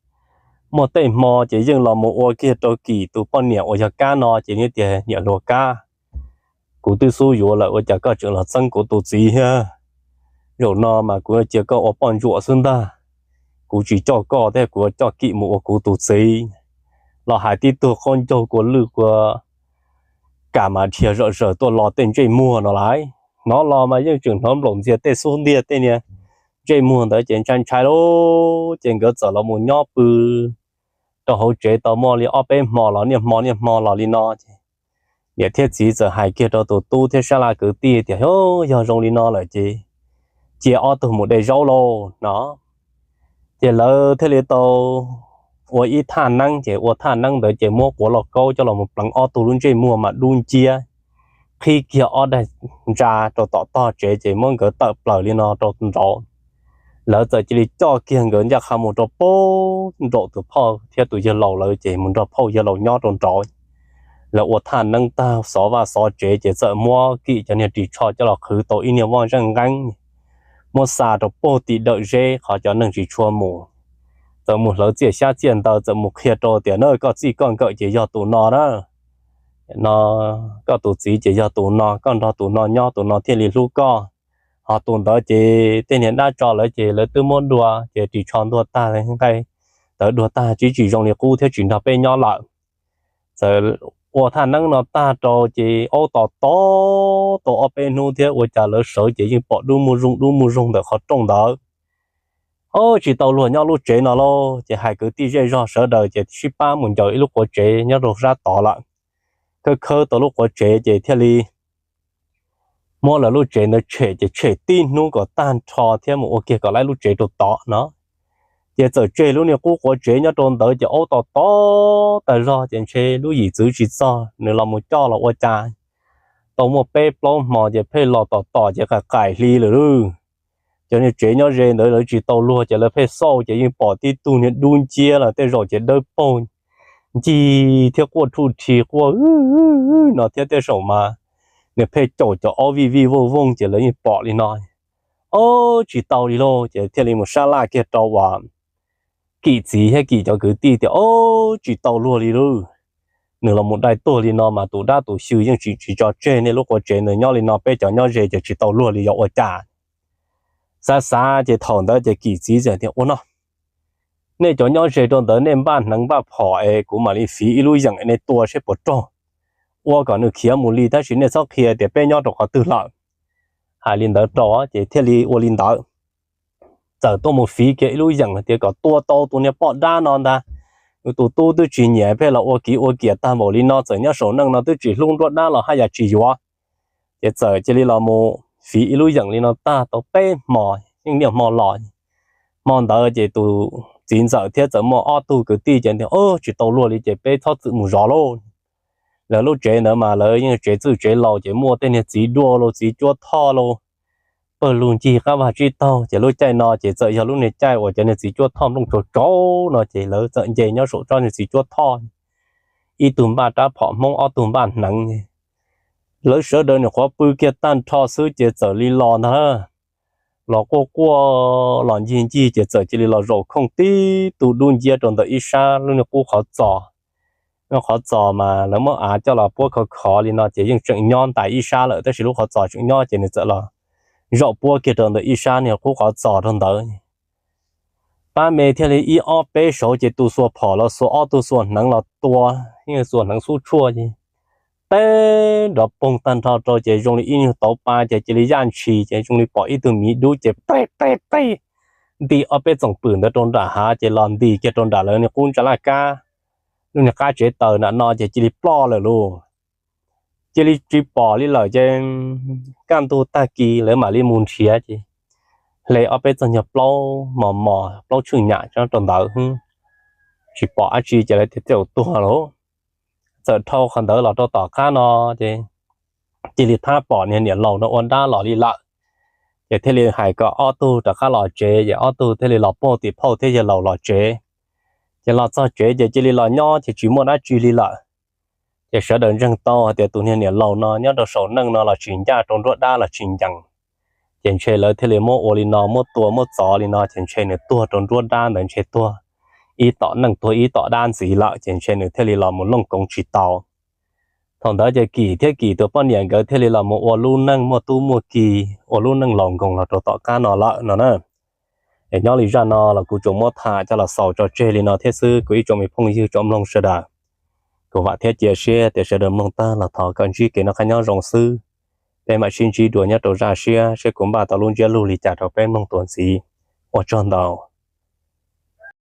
Muaj tej hmo ces yeej los mus ua kiag rau Kim tus poj niam uas yog Kab no ces nws tias, Niam hluas Kab, kuv twb xub yuav lawm ua cas koj tseem los txeeb kuv tus txiv thiab? Zaum no mas kuv yuav cia koj ua poj ntsuam xwb ntag. Kuv tsis coj koj thiab, kuv yuav coj Kim mus ua kuv tus txiv. Los hais tib tug qaub ncaug kua lwj kua kam mas dhia zom zaws tuaj lo tej ntsej muag no lauj. Hnov los mas yeej tseem hnov nplaum ntxiag tej xub ntiag tej niag ntsej muag ntawd ces ntshai ntshai lauj, ces nkawd txawm los mus nyob pw rau hauv tsev tau muaj li ob peb hmo los niaj hmo niaj hmo los li no ces niam thiab txiv txawm hais kiag rau tus tub thiab sab laj kwv tij tias, Yog zoo li no lawm ces cia ob tug mus de zaub lauj no. Ces lawv thiaj li tau ua ib thaj neeb, ces ua thaj neeb ntawd ces muab quav lauj kaub coj los mus pleev ob tug lub ntsej muag mas dub nciab, qhib kiag ob daim ntsa rau tom tog tsev ces muab nkawd tawm plaws li no rau nraud. Lawv txawm cia li coj kiag nkawd ncaj qha mus rau pem nraum tus phauj thiab tus yawg laus lawv ces mus nrog phauj yawg laus nyob rau nraud. Lawv ua thaj neeb tag xov vaj xov tsev ces txawm muab Kim cov niag ris tsho coj los qhwv tau ib niag vaj zeej nqeeb, muab xa rau pem tim dawm zeb qhov cov neeg tsis tshua mus. Txawm mus hlawv txiaj xyab txiaj ntawv, txawm mus qhia rau tias, Na, koj txij koj nkawm ces yog tus no na, no, koj tus txiv ces yog tus no, koj nrog tus no nyob tus no thiaj li hlub koj. Ho tus ntawd ces tej niag dab tso lawv ces lawv twb muab dua ces ris tsho ntuag tag, nqaij tawv dua tag, tsis tsis zoo li qub thiab tsis nrog peb nyob lawm. Txawm ua thaj neeb no tag rau ces aub tos tos tau ob peb hnub thiab ua cas lawv sawv ces yeej pom dub muj zoog dub muj zoog ntawm qhov rooj ntawd. Ob, tsis tau luag nyob lub tsev no lauj. Ces hais kwv tij zej zog sawv daws ces sib pab mus ncaws ib lub quav tsev nyob rau sab tod lawm. Khawb khawb tau lub quav tsev ces thiaj li muab lawv lub tsev ntawd tshem, ces tshem tib hnub kom tag nrho thiab mus ua kiag kom lawv lub tsev rau tod no. Ces txawm tseg lub niag qub quav tsev nyob rau ntawd ces aub tos tos tag zog ces ntshe lub yim txwv tsis txog nws los mus coj los ua cas, tau muaj peb plaub hmo ces pheej los tos tos ces qaim qaim hli lawm lauj. Cov niag tsev nyob ze ntawd lawv tsis tau luag ces lawv pheej xauj ces yeej pom tib tug niag dub nciab los tej zaum ces dawb paug ncig thiab quaj rhuj rhi quaj no thiab tej zaum mas nws pheej caum cov aub vij vij vooj vooj ces lawv yeej pom li no. Ob, tsis tau li lauj, ces thiaj li mus sab laj kiag rau uas Kim txiv thiab Kim cov kwv tij tias, Ob, tsis tau luag li lauj. Nws los mus dai tuag li no mas tus dab tus xyw yeej tsis tsis tso tseg, nej lub quav tsev ntawd nyob li no peb cov nyob ze ces tsis tau luag li yuav ua cas. Xav xav ces thaum ntawd ces Kim txiv txawm tias, Ua no, nej cov nyob ze rau ntawd nej npaj hneev npaj phom es kuv mam li fiv ib lub yeem es nej tua seb puas raug. Ua kom nws khiav mus li tab sis nej txhob qhia tias peb nyob rau qhov twg lawm. Hais li ntawd rau ces thiaj li ua li ntawd. txawm tuaj mus fiv kiag ib lub yeem hais tias kom tua tau tus niag poj dab no ntag. Yus tus tub twb tsis nyiam pheej los ua kiv ua kiam tag npaum li no, txawm nyob saum neej no twb tsis hlub nruab dab los haj yam tsis yuav. Ces txawm cia li los mus fiv ib lub yeem li no tag tau peb hmo, yeej niaj hmo los. Hmo ntawd ces tus txiv ntxawm thiab txawm muaj ob tug kwv tij ces tias, tsis tau luag li ces peb txhob txwm mus zov lauj. Lawv lub tsev ntawd mas lawv yeej tsev txwj tsev laus ces muaj tej niag txiv duaj lauj, txiv cuab thoj lauj, pawg lug ncig qab vag tsib taug. Ces lub caij no ces txawm yog lub niag caij uas cov niag txiv cuab thoj nplooj tsaus tsaus no ces lawv txawm nce nyob saum tsob niag txiv cuab thoj. Ib tug npaj rab phom Hmoob, ob tug npaj hneev. Lawv sawv daws nyuam qhuav pw kiag tag nrho xwb ces txawm li los ntag. Los quaj quaj los ncig ncig ces txawm cia li los zaum khooj tib tug dub nciab rau ntawm ib sab lub niag qub qhov txos. Lub qhov txos mas lawv muab av coj los puab khov khov li no ces yeej tseem nyob ntais ib sab lawm, tab sis lub qhov txos tseem nyob ces nws txawm los zaum puab kiag rau ntawm ib sab niag qub qhov txos rau ntawd. Pab me thiaj li ib ob peb saud ces tus xuas phom los xuas, ob tug xuas hneev los tua, yeej xuas hneev xub tshuaj ces teb nrov poog tag nrho rau ces zoo li ib nyuag tauv pa ces cia li yaj ntshis ces zoo li pom ib tug miv dub ces peb peb peb nti ob peb txoom pwm ntawd rau nram hav ces los nti kiag rau nram lawv niag qub ntsa laj kab, lub niag qab tsev taws nram no ces cia li ploj lawm lauj. Cia li tsis pom li lawm ces kaj ntug tag kis lawv mam li mus nrhiav ces hle ob peb txoj nyuag plaub mos mos plaub tshwj nyam rau ntawd, tsis pom dab tsi ces lawv tias tej zaum tuag lauj. Txawm dhau qhov ntawd los rau tom qab no ces cia li thab pom niag niam laus no ua dab los li lawm. Ces thiaj li hais kom ob tug rov qab los tsev, ces ob tug thiaj li los pauj tim phauj thiab yawg laus los tsev. Ces los txog tsev ces cia li los nyob ces tsis muaj dab tsi li lawm. Ces sawv daws ntseeg tau hais tias tus niag niam laus no nyob rau saum neej no los tsis ncaj rau nruab dab los tsis ncees. Ces ntshe lawv thiaj li muab ua li no, muab tua muab txov li no ces ntshe nws tuag rau nruab dab ntawd ntshe tuag ib tom neej tuag ib tom dab ntxiv lawm ces ntshe nws thiaj li los mus looj koov tsis tau. Thaum ntawd ces Kim thiab Kim tus poj niam nkawd thiaj li los mus ua lub neej muaj tub muaj ki, ua lub neej laus nkoos los rau tom qab no lawm no na. Es nyob li zaj no los kuv tsuas muab tham coj los xaus tso tseg li no thiab xwb kuv ib tsoom me phooj ywg tsoom mloog sawv daws. Kuv vam thiab cia siab tias sawv daws mloog tag los thov kom ntsib kev noj qab nyob zoo xwb. Peb mam sib ntsib dua nyob rau zaj siab seb kuv npaj tau lub ntsiab lus li cas rau peb mloog tuaj ntxiv. Ua tsaug ntau.